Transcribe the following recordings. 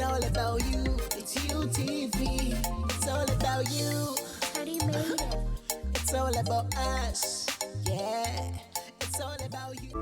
all about you. It's UTV. It's all about you. Honey made it. It's all about us. Yeah. It's all about you.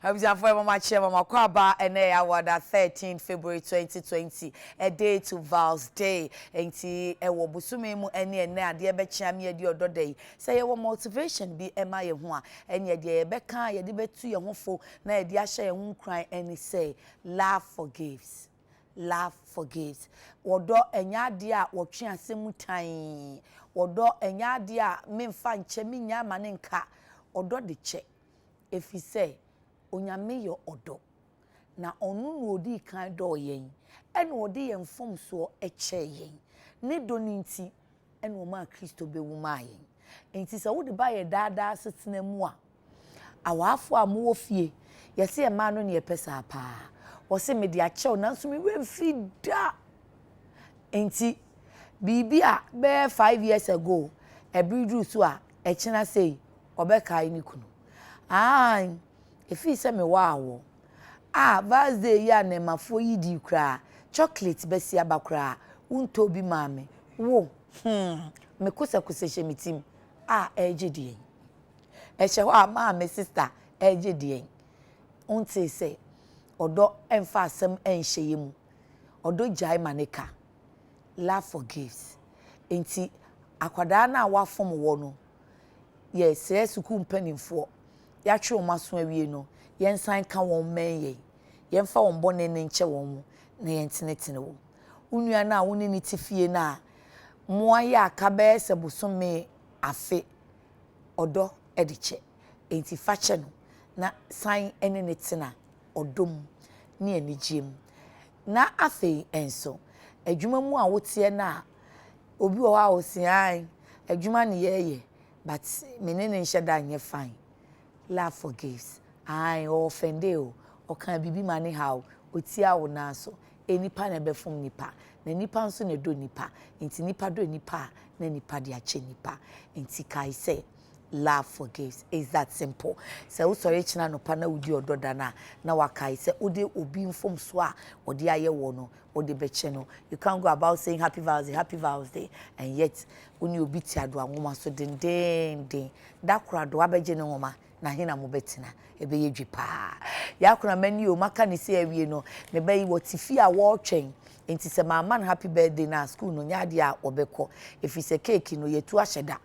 Abusuafoɔ, ɛma makyɛ ma makɔ aba. Ɛnɛ yɛ awada 13 February 2020, a day to Vals Day. Nti ɛwɔ bosome mu ɛne ɛnɛ adeɛ bɛkyea mi adi ɔdɔ da yi sɛ yɛwɔ motivation bi ɛma yɛn ho a, ɛne deɛ yɛbɛka yɛde bɛtu yɛn ho fo na yɛde ahyɛ yɛn ho nkuran ɛne sɛ love forgives, love forgives. Wɔdɔ ɛnyɛ adeɛ a wɔtwe asɛm tan. Wɔdɔ ɛnyɛ adeɛ a memfa nkyɛ menya ama ne nka. Ɔdɔ de kyɛ, ɛfiri sɛ Onyame yɛ ɔdɔ, na ɔno na ɔdii kan dɔɔ yɛn, ɛna ɔde yɛn mfomsoɔ kyɛɛ yɛn. Ne dɔ no nti ɛna ɔmaa Kristo bɛwu maa yɛn. Nti sɛ wode ba yɛ daadaa setena mu a, awaafoɔ a mowɔ fie, yɛsɛ mmaa no ne yɛpɛ saa paa. Wɔsɛ mede akyɛw nanso me werɛ mfiri da. Nti biribi a bɛyɛ 5 years ago, ɛbere duru so a ɛkyena sei ɔbɛkae ne kunu ae ɛfiri sɛ mewɔ awɔ a Val's Day yi a nnɛmafoɔ yi di koraa, chocolate bɛsi aba koraa, wontɔ bi maa me. Wo me kosɛkosɛ hyɛ me tim a ɛregye deɛn ɛhyɛ hɔ a maa me sister ɛregye deɛn. Wontee sɛ ɔdɔ ɛmfa asɛm ɛnhyɛ yɛ mu? Ɔdɔ gyae ma ne ka. Love forgives. Nti akwadaa no a wafom wɔ no, yɛsrɛ sukuu mpanimfoɔ, yɛatwe wɔn aso awie no, yɛnsan ka wɔn mmɛn yɛn, yɛmfa wɔn bɔne ne nkyɛ wɔn mu na yɛntenetene wɔn. Wo nua no a wo ne ne te fie no a mmoa yɛ aka bɛyɛ sɛ bosome afe, ɔdɔ de kyɛ. Nti fa kyɛ no na san ne ne tena ɔdɔ mu ne anigyeɛ mu. Na afei nso, adwuma mu a woteɛ no a, obi wɔ hɔ a ɔsi ae adwuma ne yɛɛyɛ, but me ne ne nhyɛ da nyɛ fine. Love forgives. Ae, ɔwɔ offend o, ɔka biribi ma ne ha o, otia wo nan so. Nipa na ɛbɛfom nipa, na nipa nso na ɛdɔ nipa. Nti nipa dɔ nipa a, na nipa de akyɛ nipa. Nti kae sɛ love forgives. It's that simple. Sɛ wosɔre kyena anɔpa na wodi ɔdɔ da no a, na wakae sɛ wode obi mfomso a wɔde ayɛ wɔ no, wode bɛkyɛ no. You can't go about saying happy Val's Day, happy Val's Day, and yet wo ne obi te adoa nwoma so dendenden. Da koro adoa bɛgye ne nwoma na he na mobɛtena? Ɛbɛyɛ dwi paa. Yɛakora m'ani o, maka ne sɛ awie no, me ba yi wɔte fie a wɔretwɛn. Nti sɛ maama no happy birthday na school no nyɛ adeɛ a wɔbɛkɔ, ɛfiri sɛ cake no yɛtu ahyɛ da.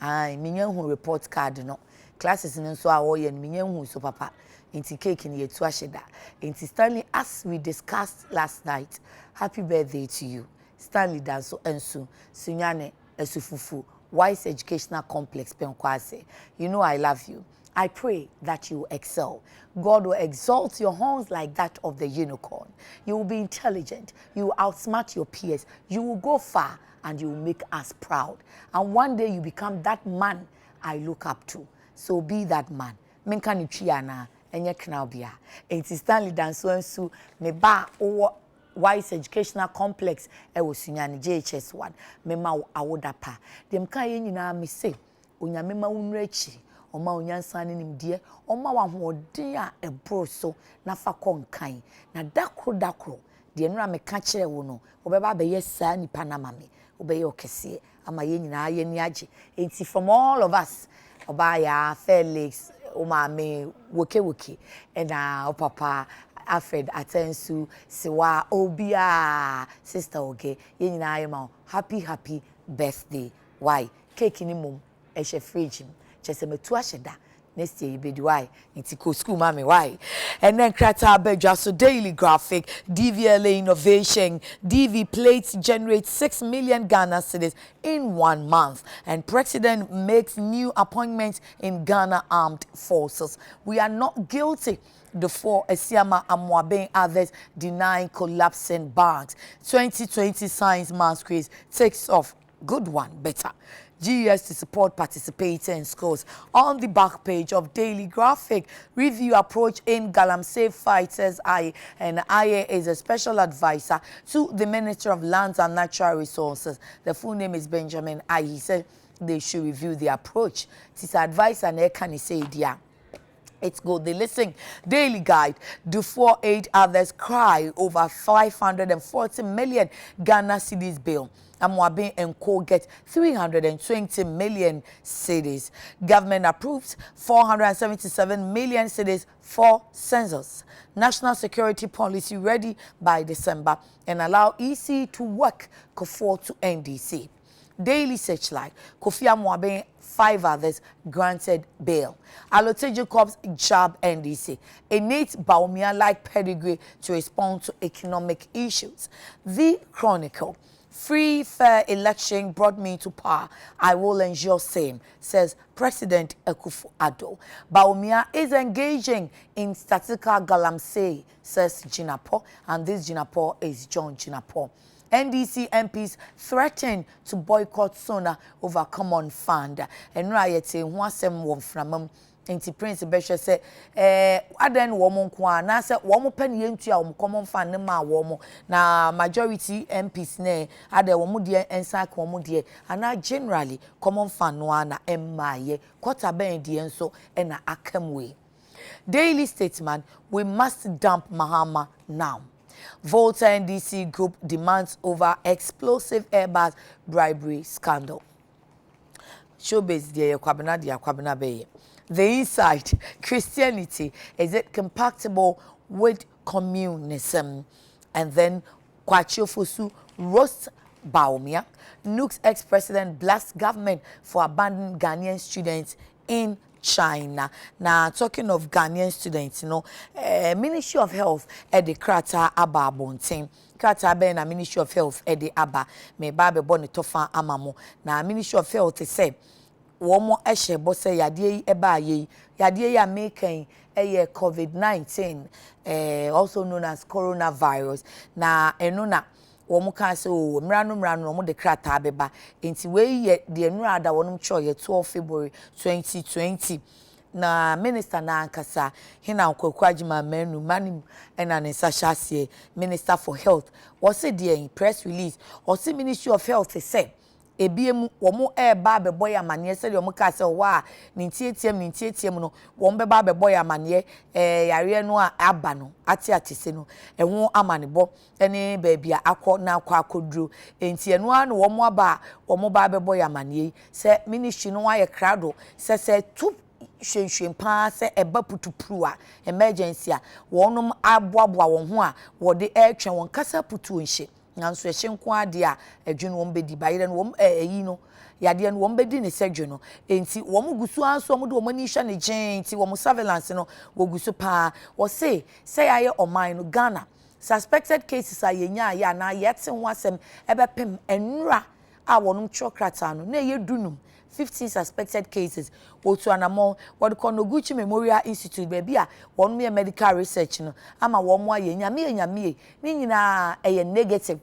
Ae, menya hu report card no, classes no nso a wɔyɛ no, menya hu so papa. Nti cake no yɛtu ahyɛ da. Nti Stanley, as we discussed last night, happy birthday to you, Stanley Danso Nsu, Sunyani Asufufu, Wise Educational Complex, Penkwase. You know I love you. I pray that you excel. God will exalt your horns like that of the unicorn. You will be intelligent. You will outsmart your peers. You will go far and you will make us proud. And one day you become that man I look up to. So be that man. Menka ne twi anaa ɛnyɛ kena bia. Enti Stanley Danso Nsu, me ba wɔ Wise Educational Complex ɛwɔ Sunyani JHS 1. Mema wo awoda pa. Deɛ mka yɛ nyinaa me se, Onyame ma wo nnura akyiri. Ɔma wo nyansa ne nimdeɛ. Ɔma wo ahoɔden a ɛboro so na fa kɔ nkan. Na da koro da koro, deɛ nnura meka kyerɛ wo no, wobɛba abɛyɛ saa nipa no ama me. Wobɛyɛ ɔkɛseɛ ama yɛn nyinaa yɛn ani agye. Enti from all of us, ɔbaa yaa Felix, wo maame woke woke, ɛna wo papa Alfred Atensu, Siwa, obiara, sister Oge, yɛn nyinaa yɛ ma wo happy happy birthday. Why? Cake ni mom ɛhyɛ fridge mu. Kyerɛ sɛ matu ahyɛ da. Next year yɛbɛdi why nti kɔ school ma me why. Ɛnɛ nkrataa badwa so Daily Graphic, DVLA Innovation, DV plates generate 6 million Ghana cedis in one month and President makes new appointments in Ghana Armed Forces. We are not guilty. The four Asiama Amoabeng others denying collapsing banks. 2020 science mass quiz takes off. Good one, better. GES to support participating schools. On the back page of Daily Graphic, review approach in Galamsey fighters I and IA is a special advisor to the Minister of Lands and Natural Resources. The full name is Benjamin Ayi. He said they should review the approach. This advisor and can say dia. It's good. They listen. Daily Guide. Do 4 8 others cry over 540 million Ghana cedis bill? Amoabeng and Co get 320 million cedis. Government approves 477 million cedis for census. National security policy ready by December and allow EC to work for to NDC. Daily Searchlight, Kofi Amoabeng, five others granted bail. Allotey Jacobs jab NDC. Innate Bawumia-like pedigree to respond to economic issues. The Chronicle. Free, fair election brought me to power. I will ensure same, says President Akufo-Addo. Bawumia is engaging in statistical galamsey, says Jinapor, and this Jinapor is John Jinapor. NDC MPs threaten to boycott SONA over common fund. Ɛnura yɛte ho asɛm wɔ mframa mu nti Prince bɛhwɛ sɛ adan wɔn nko a anaasɛ wɔn pɛ ne yɛntua wɔn common fund ne ma wɔn na majority MPs ne adan wɔn deɛ nsa aka wɔn deɛ anaa generally common fund no ara na ɛmmaayɛ quarter bɛn deɛ nso ɛna aka mu yi. Daily Statesman, we must dump Mahama now. Volta NDC group demands over explosive Airbus bribery scandal. Showbiz deɛ yɛ Kwabena deɛ Kwabena bɛyɛ. The Insight, Christianity, is it compatible with communism? And then Kwakye Ofosu roast Bawumia. NUGS ex-president blasts government for abandoning Ghanaian students in China. Now, talking of Ghanaian students, Ministry of Health ɛde krataa aba abɔnten. Krataa bɛyɛ na Ministry of Health ɛde aba. Me ba abɛbɔ ne tɔfa ama mo. Na Ministry of Health sɛ wɔn hyɛ bɔ sɛ yadeɛ yi ɛbaa yɛ yi, yadeɛ yi a meka yi ɛyɛ COVID-19, also known as coronavirus. Na ɛno na wɔn kaa sɛ o mmira no wɔn de krataa bɛba nti wei yɛ deɛ nnura ada wɔn twɛ yɛ 12 February 2020 na minister n'ankasa hena Kwaku Agyeman Manu manim ɛna ne nsa hyɛ aseɛ Minister for Health wɔsi deɛ press release wɔsi Ministry of Health sɛ ebiem wɔn ɛreba abɛbɔ yɛ amaneɛ sɛdeɛ wɔn kaa sɛ ɔwɔ a ne ntiatia mu ne ntiatia mu no wɔn bɛba abɛbɔ yɛ amaneɛ yareɛ no a aba no ate ate se no ɛho amanebɔ ɛne baabi a akɔ na akɔ akɔduro nti ɛno ara na wɔn aba a wɔn ba abɛbɔ yɛ amaneɛ yi sɛ ministry no ayɛ krado sɛ tu hwehwɛ paa sɛ ɛba putupuru a emergency a wɔn aboaboa wɔn ho a wɔde ɛretwɛn wɔn kasa putuo nhyɛ nanso ɛhyɛ nko adeɛ a ɛdwe no wɔn bɛdi bayerɛ no wɔn ɛyi no yadeɛ no wɔn bɛdi ne sɛ dwe no nti wɔn gu so ara nso wɔn de wɔn ani hwɛ ne gyɛn nti wɔn surveillance no wɔgu so paa wɔse sɛ yɛayɛ ɔman no Ghana suspected cases a yɛnya ayɛ anaa yɛte ho asɛm ɛbɛpem nwura a wɔn twerɛ krataa no na ɛyɛ 15, 15 suspected cases. Wɔtu anamɔ wɔde kɔ Noguchi Memorial Institute baabi a wɔn yɛ medical research no ama wɔn ayɛ nyamie nyamie ne nyinaa ɛyɛ negative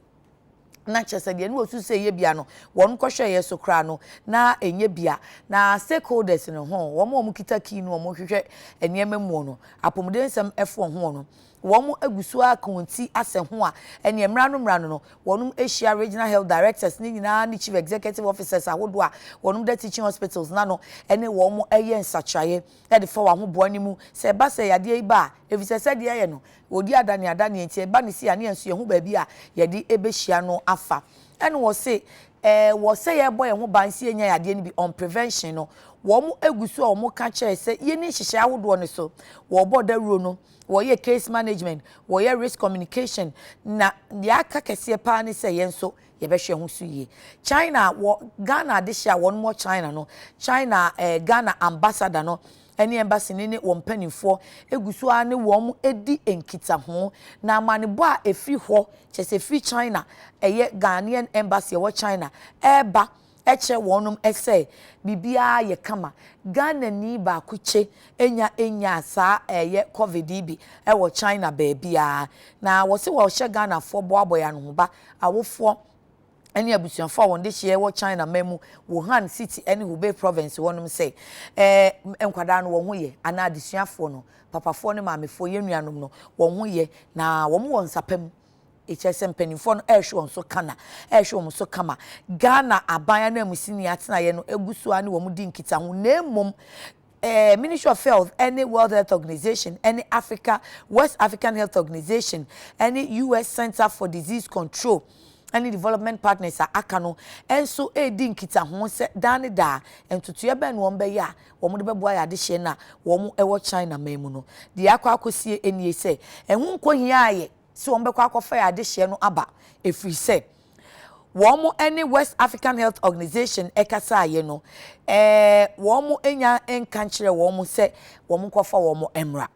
na kyerɛ sɛ deɛ ne wɔsu sɛ ɛyɛ bia no wɔn kɔhwɛ yɛ so koraa no na ɛnyɛ bia na stakeholders no ho wɔn a wɔn kita key no wɔn hwehwɛ nneɛma mu no apɔmuden nsɛm ɛfo ho no wɔn agu so aka wɔn ti asɛ ho a ɛnea mmara no wɔn ahyia regional health directors ne nyinaa ne chief executive officers ahodoɔ a wɔn da teaching hospitals na no ɛne wɔn ɛyɛ nsakyerɛeɛ ɛde fa wɔn ahoboa no mu sɛ ɛba sɛ yadeɛ yi ba a efisɛ sɛdeɛ ɛyɛ no wɔdi adane adane nti ɛba ne si a ne yɛn nso yɛn ho baabi a yɛde ɛbɛhyia no afa ɛna wɔse wɔsɛ yɛbɔ yɛn ho ban si yɛnya yadeɛ no bi on prevention no wɔn egu so a wɔn ka kyerɛ sɛ yɛn ni nhyehyɛ ahodoɔ no so wɔbɔ dawuro no wɔyɛ case management, wɔyɛ risk communication na deɛ aka kɛseɛ paa ne sɛ yɛn nso yɛbɛhwɛ ho so yie. China wɔ Ghana adehyɛ a wɔn wɔ China no China Ghana ambassador no. ne Embassy no ne wɔn mpanimfoɔ gu so ara ne wɔn di nkitaho. Na amanebɔ a ɛfiri hɔ, kyerɛ sɛ ɛfiri China, ɛyɛ Ghanaian Embassy ɛwɔ China, ɛreba kyerɛ wɔnom sɛ biribiara yɛ kama. Ghanani baako kye nya nyaa saa ɛyɛ covid yi bi wɔ China baabiara. Na wɔse wɔhyɛ Ghanafoɔ boaboa yɛn ano ho ba, awofoɔ ne abusuafoɔ a wɔn dehyeɛ wɔ China man mu, Wuhan City ne Hubei Province hɔ nom sɛ, ɛɛ nkwadaa no wɔn ho yɛ, anaa adesuafoɔ no, papafoɔ ne maamefoɔ, yɛn nuanom no, wɔn ho yɛ, na wɔn wɔ nsa pa mu. Kyerɛ sɛ mpanimfoɔ no rehwɛ wɔn so kana, rehwɛ wɔn so kama. Ghana aban ananmusini atenaeɛ no gu so ara ne wɔn di nkitaho, na mmom eh, Ministry of Health ne World Health Organization ne Africa, West African Health Organization ne US Center for Disease Control ne Development Partners a aka no nso redi nkitaho sɛ daa ne daa ntotoeɛ bɛn na wɔbɛyɛ a wɔde bɛboa yɛn adehyeɛ no a wɔn wɔ China man mu no. Deɛ akɔ akɔsie nie sɛ, ɛho nkɔhiaa yɛ sɛ wɔbɛkɔ akɔfa yɛn adehyeɛ no aba, ɛfiri sɛ wɔn ne West African Health Organization kasaeɛ no, wɔn nnya nka nkyerɛɛ wɔn sɛ wɔn nkɔfa wɔn mmra.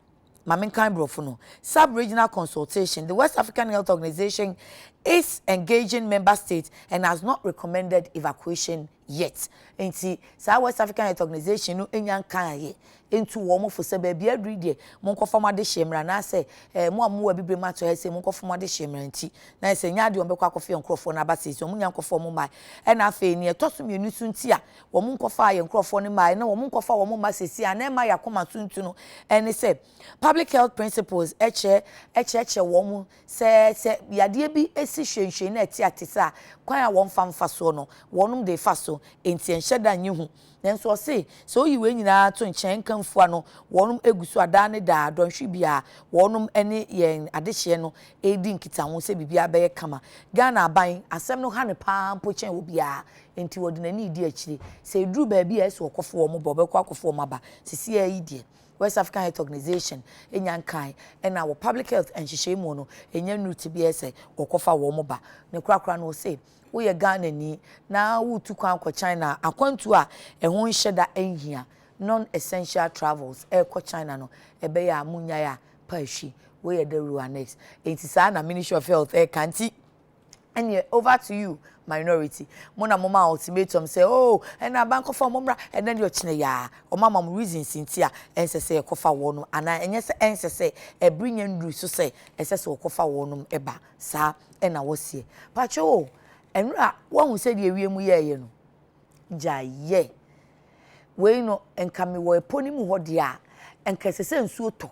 Ma menkan borɔfo no. Sub-regional consultation, The West African Health Organization is engaging member states and has not recommended evacuation yet. Nti saa West African Health Organization no nnya nkaeɛ ntu wɔn fo sɛ baabi aduru yi deɛ monkɔfa mo adehyeɛ mmra anaasɛ eh, mo a mowɔ Abibirem atɔeɛ ha sei monkɔfa mo adehyeɛ mmra nti na ayɛ sɛ ɛnyɛ adeɛ wɔbɛkɔ akɔfa yɛn nkurɔfoɔ no aba seesei wɔn nnya nkɔfa wɔn mmaeɛ ɛna afei nea ɛtɔ so mmienu nso nti a wɔn nkɔfaa yɛn nkurɔfoɔ no mmaeɛ na wɔn nkɔfa wɔn mma seesei a na ɛma yɛn akoma so ntu no ɛne sɛ public health principles kyerɛ kyerɛkyerɛ wɔn sɛ sɛ yadeɛ bi si hwɛnhwɛn na ɛte atese a kwan a wɔmfa mfa soɔ no wɔnom de fa so enti ɛnhyɛ da nyɛ hu Nanso ɔse, sɛ woyi wei nyinaa to nkyɛn nka mfua no, wɔnom gu so a daa ne daa, dɔnhwere biara, wɔnom ne yɛn adehyeɛ no redi nkitaho sɛ biribiara bɛyɛ kama. Ghana aban, asɛm no ha no paa mpo kyɛn obiara, enti wɔde n'ani redi akyire. Sɛ ɛduru baabi a ɛsɛ wɔkɔfo wɔn ba, wɔbɛkɔ akɔfo wɔn aba. Sesiaa yi deɛ, West African Health Organization nya nkae, ɛna wɔ public health nhyehyɛe mu no, ɛnya nnuru tebea sɛ wɔkɔfa wɔn ba. Ne korakora no, ɔse, Woyɛ Ghanani na woretu kwan akɔ China a, akwantuo a ɛho nhyɛ da nhia, non-essential travels, rekɔ China no, ɛbɛyɛ a monnyae a pa ahwi. Wei yɛ dawuro annex. Enti saa na Ministry of Health reka. Nti ɛneɛ over to you minority. Mo na moma ultimatum sɛ oh ɛna aban kɔfa wɔn mmra, ɛnɛ deɛ ɔkyena yi ara. Wɔn ama mo reasons nti a ɛnsɛ sɛ yɛkɔfa wɔnom anaa ɛnyɛ sɛ ɛnsɛ sɛ, ɛbere nya nnuru so sɛ ɛsɛ sɛ wɔkɔfa wɔnom ba. Saa na wɔseɛ. Pakyɛw o, ɛnora woahu sɛdeɛ wiem yɛɛyɛ no? Gyae yɛ. Wei no, nka mewɔ ɛpɔ no mu hɔ deɛ a, nka ɛsɛ sɛ nsuo tɔ.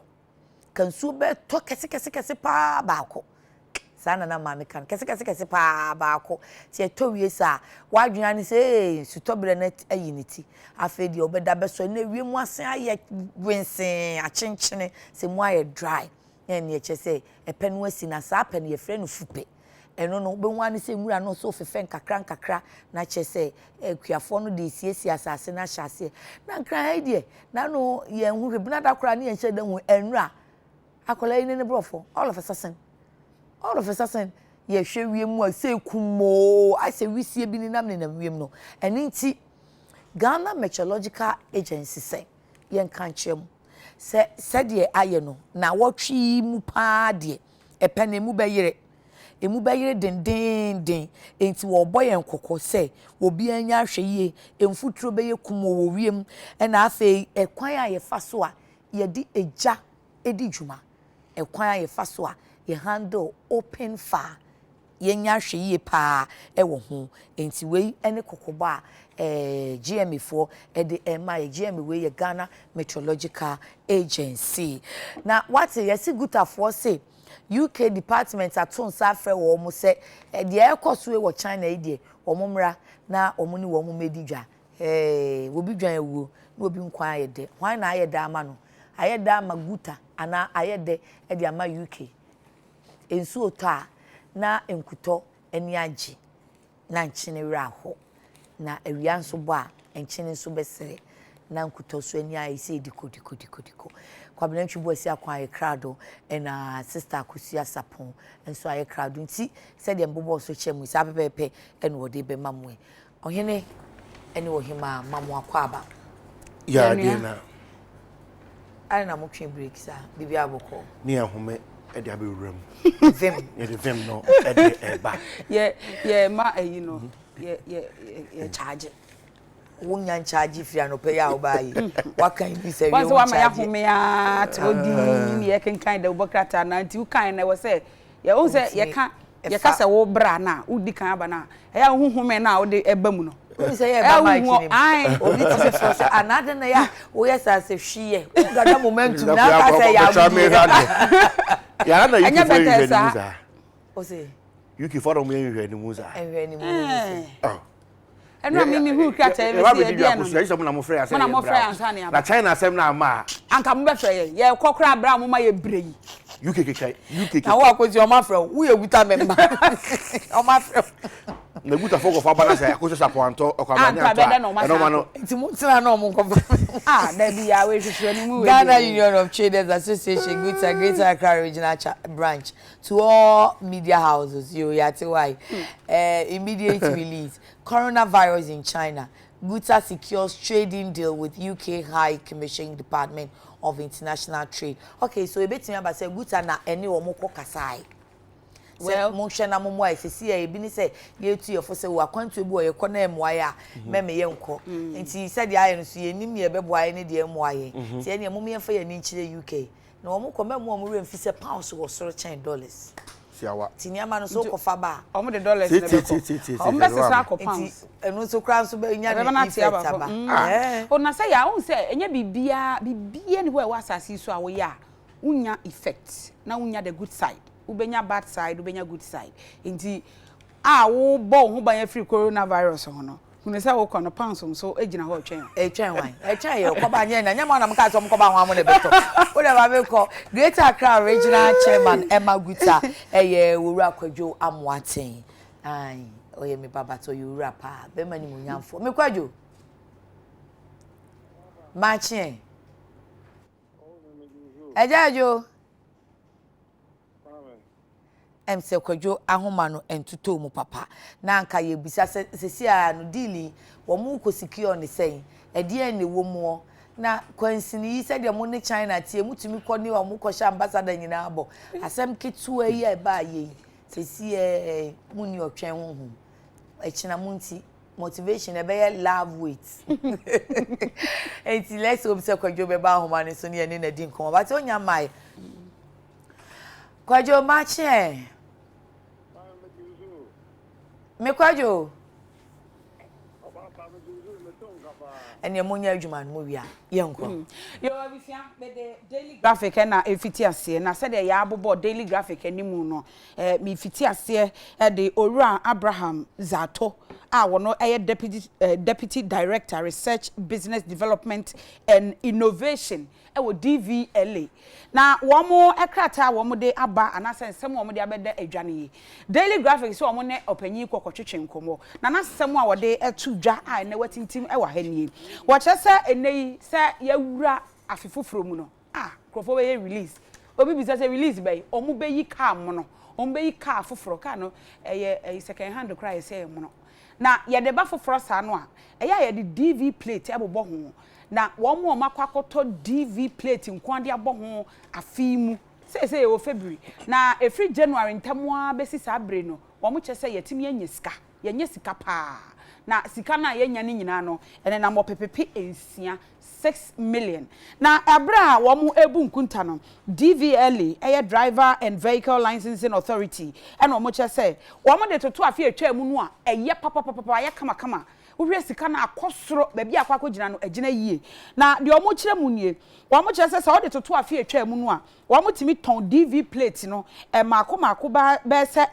Nka nsuo bɛtɔ kɛse kɛse kɛse paa baako. Saa na na maame ka no, kɛse kɛse kɛse paa baako. Nti ɛtɔ wie saa a, w'adwene ara ne sɛ ee, nsutɔberɛ no ayi ne ti. Afei deɛ wobɛda bɛsɔre na wiem asen ayɛ wensee, akyenkyene, sɛ mu ayɛ dry. Na ɛnneɛ kyerɛ sɛ ɛpɛ no asi, na saa pɛ no yɛfrɛ no fupɛ. Ɛno no, wobɛhu ara ne sɛ nwura no nso refefɛ nkakrankakra, na kyerɛ sɛ akuafoɔ no de resiesie asase no ahyɛ aseɛ. Na Nkran ha yi deɛ, n'ano yɛnhu hwee, benada koraa ne yɛnhyɛ da hu nwura. Akwadaa yi ne ne borɔfo, all of a sudden, all of a sudden, yɛhwɛ wiem a sɛ kumoo, ayɛ sɛ wisie bi nenam nenam wiem no. Ɛno nti, Ghana Meteorological Agency sɛ yɛnka nkyerɛ mo sɛ sɛdeɛ ayɛ no naawɔtwe yi mu paa deɛ, ɛpɛ no emu bɛyere. Emu bɛyere dendeenden. Enti wɔrebɔ yɛn kɔkɔ sɛ obiara nyɛ ahwɛyie, mfuturo bɛyɛ kumoo wɔ wiem, ɛna afei ɛkwan a yɛfa so a yɛde egya di dwuma, ɛkwan a yɛfa so a yɛ handle open fire yɛnyɛ ahwɛyie paa wɔ ho. Nti wei ne kɔkɔbɔ a eh, GMA foɔ de rema yɛ. GMA wei yɛ Ghana Meteorological Agency. Na wate yɛse Gutafoɔ se UK department ato nsa afrɛ wɔn sɛ eh, deɛ ɛrekɔ so wɔ China yi deɛ wɔn mmra na wɔn ne wɔn mmɛdi dwa. Hey, obi dwan awuo na obi nkwa ayɛ dɛ. Hwan na ayɛ dɛ ama no? Ayɛ dɛ ama Guta anaa ayɛ dɛ de ama UK? Nsuo tɔ a, na nkutɔ ani agye, na nkyene werɛ aho. Na awia nso bɔ a, nkyene nso bɛsere, na nkutɔ nso ani ayɛ sɛ diko diko diko diko. Kwabena Ntwi Boasi Ako ayɛ krado, ɛna Sista Akosua Sapon nso ayɛ krado. Nti sɛdeɛ mbobɔɔ so kyerɛ mo yi, saa pɛpɛɛpɛ na wɔde rebɛma mo yi. Ɔhene ne ɔhemaa, ma mo akwaaba. Yɛ adeɛ na. Adɛn na motwe break saa? Biribiara bɔkɔɔ. Ne yɛn home de abɛwura mu. Vim. Yɛde vim no de ɛba. Yɛ yɛ ma ayi no yɛ yɛ yɛ charge. Wonya nkyagye firi anɔpa yi a wobaa yi. Waka yi bi sɛ wie wo nkyagye. Wɔn sɛ wama yɛahome ara te hɔ dinn ne yɛkenkan dawubɔ krataa no nti wokae no ɛwɔ sɛ yɛ wohu sɛ yɛka yɛka sɛ wo bra no a wodi kan aba no a ɛyɛ a wohu home no a wode ɛba mu no. Wohu sɛ yɛba mic no mu obi tumi frɛ sɛ ah na adɛn na yɛ a woyɛ saa sɛ hwi yɛ wogada momentum na aka sɛ yɛ agodie. Ɛnyɛ bɛtɛɛ saa. Ose. UK fo na wɔn yɛ nhwehwɛnimu saa. Nhwehwɛnimu no ne sɛ. Oh. Ɛnu a mimi hu krataa yi bɛsi ɛdeɛ no. Yɛ sɛ mo na mo frɛ yɛ asɛ yɛ bra. Na China asɛm na ama a. Anka mo bɛ frɛ yɛ yɛ kɔ koraa bra mo ma yɛ brɛ yi. UK keka UK keka. Na wo akosi ɔmo afrɛ wo wo yɛ guta mɛmba ɔmo afrɛ wo. Na guta fo kɔfa ba na sɛ akosi sapɔ antɔ ɔkɔ abira ne antɔ a ɛna ɔma no. Nti mo tena na ɔmo nkɔfa. Ah dabi ya wei hwehwɛ no mu wei. Ghana Union of Traders Association Guta Greater Accra Regional Branch to all media houses yo yate why eh, immediate release coronavirus in China Guta secures trading deal with UK High Commission Department of International Trade okay so ebetumi aba sɛ Guta na ɛne wɔn kɔ kasae sɛ monhwɛ na mommoa yɛ sɛsi a ebi ne sɛ yɛtu yɛfo sɛ wɔ akwantuo bi wɔ yɛkɔ na ɛmmoa yɛ a mɛme yɛnkɔ nti sɛdeɛ ayɛ no so yɛnim deɛ ɛbɛboa yɛ ne deɛ ɛmmoa yɛn nti ɛneɛ mom yɛmfa yɛn ani nkyerɛ UK Na wɔn kɔ mɛmu wɔn werɛ mfi sɛ pounds wɔ soro kyɛn dollars. Siawa. Nti nneɛma no so wokɔfa ba a. Wɔn de dollars na ɛbɛkɔ. Wɔn bɛsesa akɔ pounds. Nti ɛno nso koraa nso bɛnya ne effect aba. Mm. O na sɛ yɛ a wohu sɛ ɛnyɛ biribiara biribiara ni hɔ a ɛwɔ asase yi so a woyɛ a wonya effect na wonya the good side. Wobɛnya bad side, wobɛnya good side. Nti a wobɔ wo ho ban afiri coronavirus ho no, hunu sɛ wokɔ no pounds nso gyina hɔ retwɛn wo. Ɛretwɛn hwan? Ɛretwɛn yɛ kɔba nyɛ na nyɛ mo na mo kaa sɛ ɔmo kɔba ho amo na ɛbɛtɔ. Wo deɛ ma me kɔ. Greater Accra Regional Chairman Emma Guta ɛyɛ Owura Kwadwo Amoaten. Ae, ɔyɛ me ba but ɔyɛ owura paa. Bɛrima nimuonyamfoɔ. Me Kwadwo. Makye ɛ. Agya Adwo. Ɛm sɛ Kwadwo ahoma no ntotɔɔ mu papa. Na anka yɛbisa sɛ sɛsi ara no deal yi wɔn rekɔ secure no sɛn? Ɛdeɛn na ɛwɔ muɔ? Na kwansini yi sɛdeɛ mo ne China teɛ motumi kɔ ne wɔn kɔhyɛ ambassador nyinaa bɔ. Asɛm ketewa yi a ɛbaayɛ yi sɛsi ɛɛ monni ɔtwɛn honhom. Ɛkyena mo nti motivation ɛbɛyɛ love weight. Enti let's hope sɛ Kwadwo bɛba ahoma no so ne yɛne no adi nkɔmmɔ. But ɔnya mmae. Kwadwo makye ɛ. Me Kwadwo. Ɛnneɛ monyɛ adwuma no mo wie a yɛnkɔ. Hmm. Yo abusua mede Daily Graphic na ɛfiti aseɛ na sɛdeɛ yɛabobɔ Daily Graphic anim no eh, mefiti aseɛ de Owura Abraham Zato a wɔno ɛyɛ Deputy, eh, Deputy Director Research Business Development and Innovation wɔ DVLA, na wɔn krataa a wɔde aba anaasɛ nsɛm a wɔde abɛda adwa no yi. Daily Graphic sɛ wɔn ne ɔpanyin yi kɔ kɔtwetwe nkɔmmɔ, na n'asɛm a wɔde to dwa a ɛnnɛ wɔatintim wɔ ha nie. Wɔkyerɛ sɛ ɛnnɛ yi sɛ yɛawura afe foforɔ mu no, a nkurɔfoɔ bɛyɛ release. Obi bisa sɛ release bɛn? Wɔbɛyi kaa mono, wɔbɛyi kaa foforɔ, kaa no ɛyɛ second hand koraa ɛyɛ sɛ ɛyɛ mono. Na yɛde ba foforɔ saa no a, ɛyɛ a yɛde DV plate bobɔ ho. Na wɔn a wɔakɔ akɔtɔ DV plate nko ara de abɔ ho afe yi mu, seesei yɛwɔ February, na ɛfiri January ntam ara bɛsi saa bere no, wɔkyerɛ sɛ yɛatumi anya sika. Yɛanya sika pa ara. Na sika no a yɛanya no nyinaa no, ɛnenam ɔpepepe nsia, 6 million. Na bere a wɔrebu nkunta no, DVLA, ɛyɛ Driver and Vehicle Licensing Authority, ɛna wɔkyerɛ sɛ wɔde toto afe a ɛtwaa mu no a, ɛyɛ papapapapa, ayɛ kamakama. Wohwɛ sika no a, akɔ soro, baabi a akɔ akɔgyina no, agyina yie. Na deɛ wɔkyerɛ mu nie, wɔkyerɛ sɛ sɛ wode toto afe a ɛtwaa mu no a, wɔtumi tɔn DV plate no mmaako mmaako bɛyɛ sɛ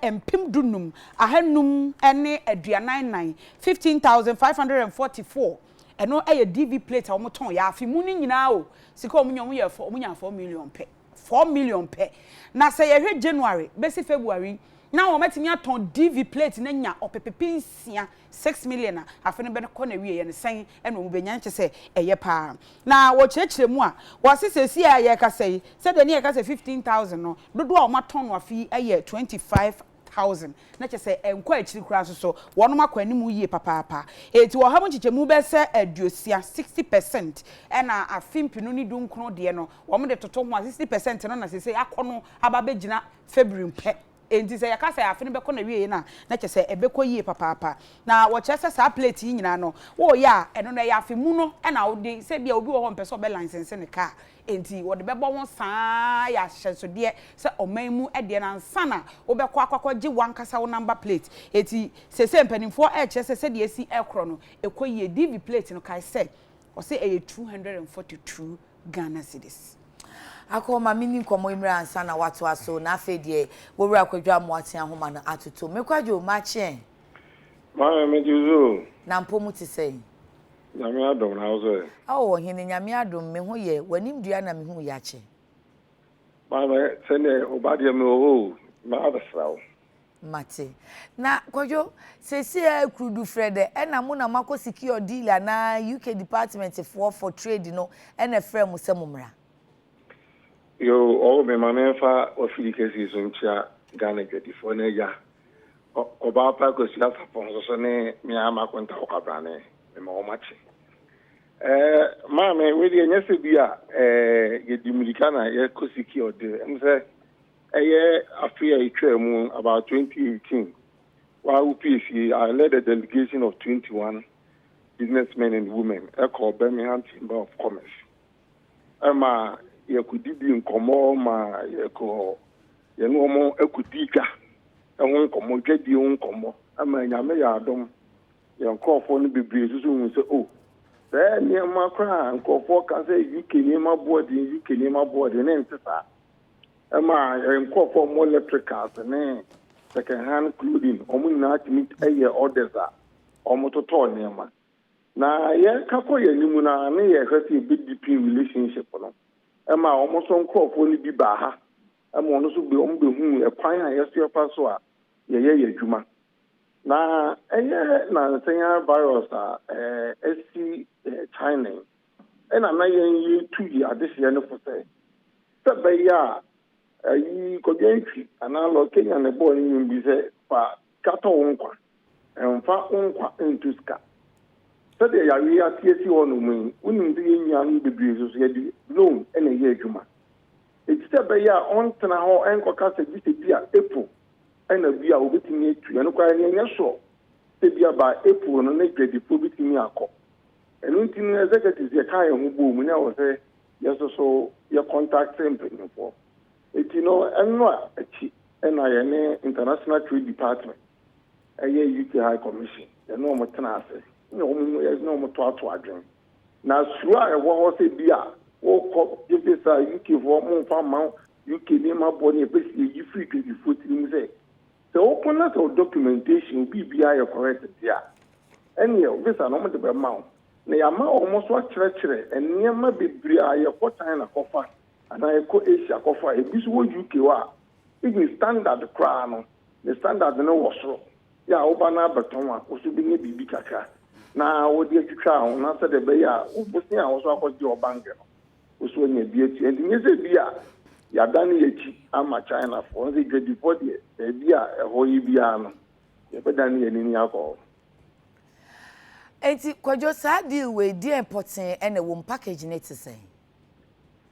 15,544, 15,544. Ɛno yɛ DV plate a wɔtɔn yɛ afe mu no nyinaa o. Sika a wɔnya, wɔyɛ four, wɔnya 4 million pɛ. 4 million pɛ. Na sɛ yɛhwɛ January bɛsi February na wɔatumi atɔn DV plate no anya ɔpepepe nsia, 6 million a, afe no bɛkɔ na wieɛ no sɛn ɛna wɔn bɛnya? Nkyɛ sɛ ɛyɛ paa. Na wɔkyerɛkyerɛ mu a, wɔse sɛsi a yɛrekasa yi, sɛdeɛ ne yɛka sɛ 15,000 no, dodoɔ a wɔatɔn no afe yi yɛ 25. 1,000. Na kyerɛ sɛ ɛnkɔ akyiri koraa nso so, wɔnom akɔ anim yie papaapa. Enti ɔha mu nkyekyɛmu bɛyɛ sɛ aduosia, 60 percent, ɛna afe 2019 deɛ no, wɔn de toto ho a, 60% no na seesei akɔ no aba abɛgyina February pɛ. Enti sɛ yɛka sɛ afe no bɛkɔ n'awieeɛ no a, na kyerɛ sɛ ɛbɛkɔ yie papaapa. Na wɔkyerɛ sɛ saa plate yi nyinaa no, woreyɛ a, ɛno no ɛyɛ afe mu no na wode, sɛ ebia obi wɔ hɔ a ɔmpɛ sɛ ɔbɛ license ne car, enti wɔde bɛbɔ ho saa ara yɛ ahyɛnsodeɛ sɛ ɔman mu deɛ no ansa na wobɛkɔ akɔ akɔgye w'ankasa wo number plate. Enti seesei mpanimfoɔ rekyerɛ sɛ sɛdeɛ asi rekorɔ no, ɛkɔ yie. DV plate no, kae sɛ wɔse ɛyɛ 242 Ghana cedis. Akɔ ma menni nkɔmmɔ yi mmra ansa na woatoa so, na afei deɛ Wowura Kwadwo Amoateng ahoma no atoto. Me Kwadwo, makye ɛ? Maame, megye wo so o. Na mpɔ mu te sɛn? Nyame adom, na wo so ɛ? Ao ɔhene, Nyame adom, me ho yɛ, w'anim dua na mehuu yakye. Maame, sɛdeɛ wo ba deɛ mewɔ hɔ o, mabɛsra wo. Mate. Na Kwadwo, seesei a Kurudu frɛ dɛ, ɛna mo na moakɔ secure deal anaa UK department foɔ for trade no na ɛfrɛɛ mo sɛ mommra? Yoo, ɔwo me ma menfa w'afidi kɛse yi so nkyea Ghana dwadifoɔ no agya, Ɔbaa pa Akosua Sarpong nso so ne me ara m'akonta Ɔkwabrane, mema wɔn akye. Ɛɛ, maame, wei deɛ ɛnyɛ sɛ bi a ɛɛ yɛdi mmirika na yɛkɔ secure deal, ɛm sɛ Ɛyɛ afe a etwaa mu, about 2018, wa wo pie I led a delegation of 21 businessmen and women ɛkɔɔ Birmingham Chamber of Commerce ɛma yɛkɔdidi nkɔmmɔ ma yɛkɔ yɛne wɔn ɛkɔdi dwa ɛho nkɔmmɔ, dwadie ho nkɔmmɔ, ɛma Nyame yɛ adom yɛn nkurɔfoɔ no bebree nso so hu sɛ oh, sɛ nneɛma koraa nkurɔfoɔ ka sɛ UK nneɛma boɔden, UK nneɛma boɔden ne nte saa. Ɛma yɛn nkurɔfoɔ a wɔwɔ electricals ne second hand clothing, wɔn nyinaa tumi yɛ orders a wɔtotɔɔ nneɛma. Na yɛka kɔ yɛn anim no a, ne yɛhwɛ sɛ yɛbɛ deepen relationship no. Ɛma wɔn nso nkurɔfoɔ no bi baa ha, ɛma wɔn nso wɔn bɛhuu ɛkwan a yɛso yɛfa so a yɛyɛ yɛn adwuma. Na ɛyɛ nansa yi ara virus a asi China yi, ɛna na yɛn yɛtu yi adehyeɛ no fo sɛ sɛ ɛbɛyɛ a ayi Kwadwo Antwi anaa Lord Kenya na ɛbɔɔ ne nnwom bi sɛ fa sika tɔ wo nkwa, ɛmfa wo nkwa nto sika. Sɛdeɛ yareɛ yi ate asi hɔ nom yi, wonim sɛ yɛn nuanom bebree nso so yɛde loan na ɛyɛ adwuma. Enti sɛ ɛbɛyɛ a ɔntena hɔ nkɔka sɛ gye sɛ bi a April na bi a wɔbɛtumi atu, ɛno koraa ɛno ɛnyɛ sure sɛ bi a by April no na dwadifoɔ bɛtumi akɔ. Ɛno nti no executives yɛkaa yɛn ho bɔɔ mu na ɛwɔ sɛ yɛn nso so yɛ contact mpanyinfoɔ. Eti no ɛno a akyi na yɛne International Trade Department ɛyɛ UK High Commission yɛne wɔn tena ase na wɔn yɛne wɔn toatoa adwene. Na suro a ɛwɔ hɔ sɛ bi a wokɔ gye visa a UK foɔ wɔn mfa mma wo, UK nneɛma bɔ ne yɛpɛ sɛ yɛyi firi dwadifoɔ tirim sɛ sɛ wokɔ na sɛ wo documentation wo biribiara yɛ correct deɛ a ɛneɛ visa no wɔde bɛma wo. Na yɛama wɔn nso akyerɛkyerɛ nneɛma bebree a yɛkɔ China kɔfa anaa yɛkɔ Asia kɔfa. Ebi nso wɔ UK hɔ a, even standard koraa no, ne standard no wɔ soro. Yɛ a woba na abɛtɔn a, wo nso wobɛnya biribi kakra na wode atwitwa ho na sɛdeɛ ɛbɛyɛ a wo bosea a wo nso akɔgye wɔ bank no, wo nso woanya bi atua. Nti nyɛ sɛ bi a yɛadane yɛn akyi ama Chinafoɔ. Sɛ dwadifoɔ deɛ, baabi a ɛhɔ yɛ biara no, yɛbɛdane yɛn ani akɔ hɔ. Enti Kwadwo saa deal wei deɛn pɔtee na ɛwɔ mu, package no te sɛn?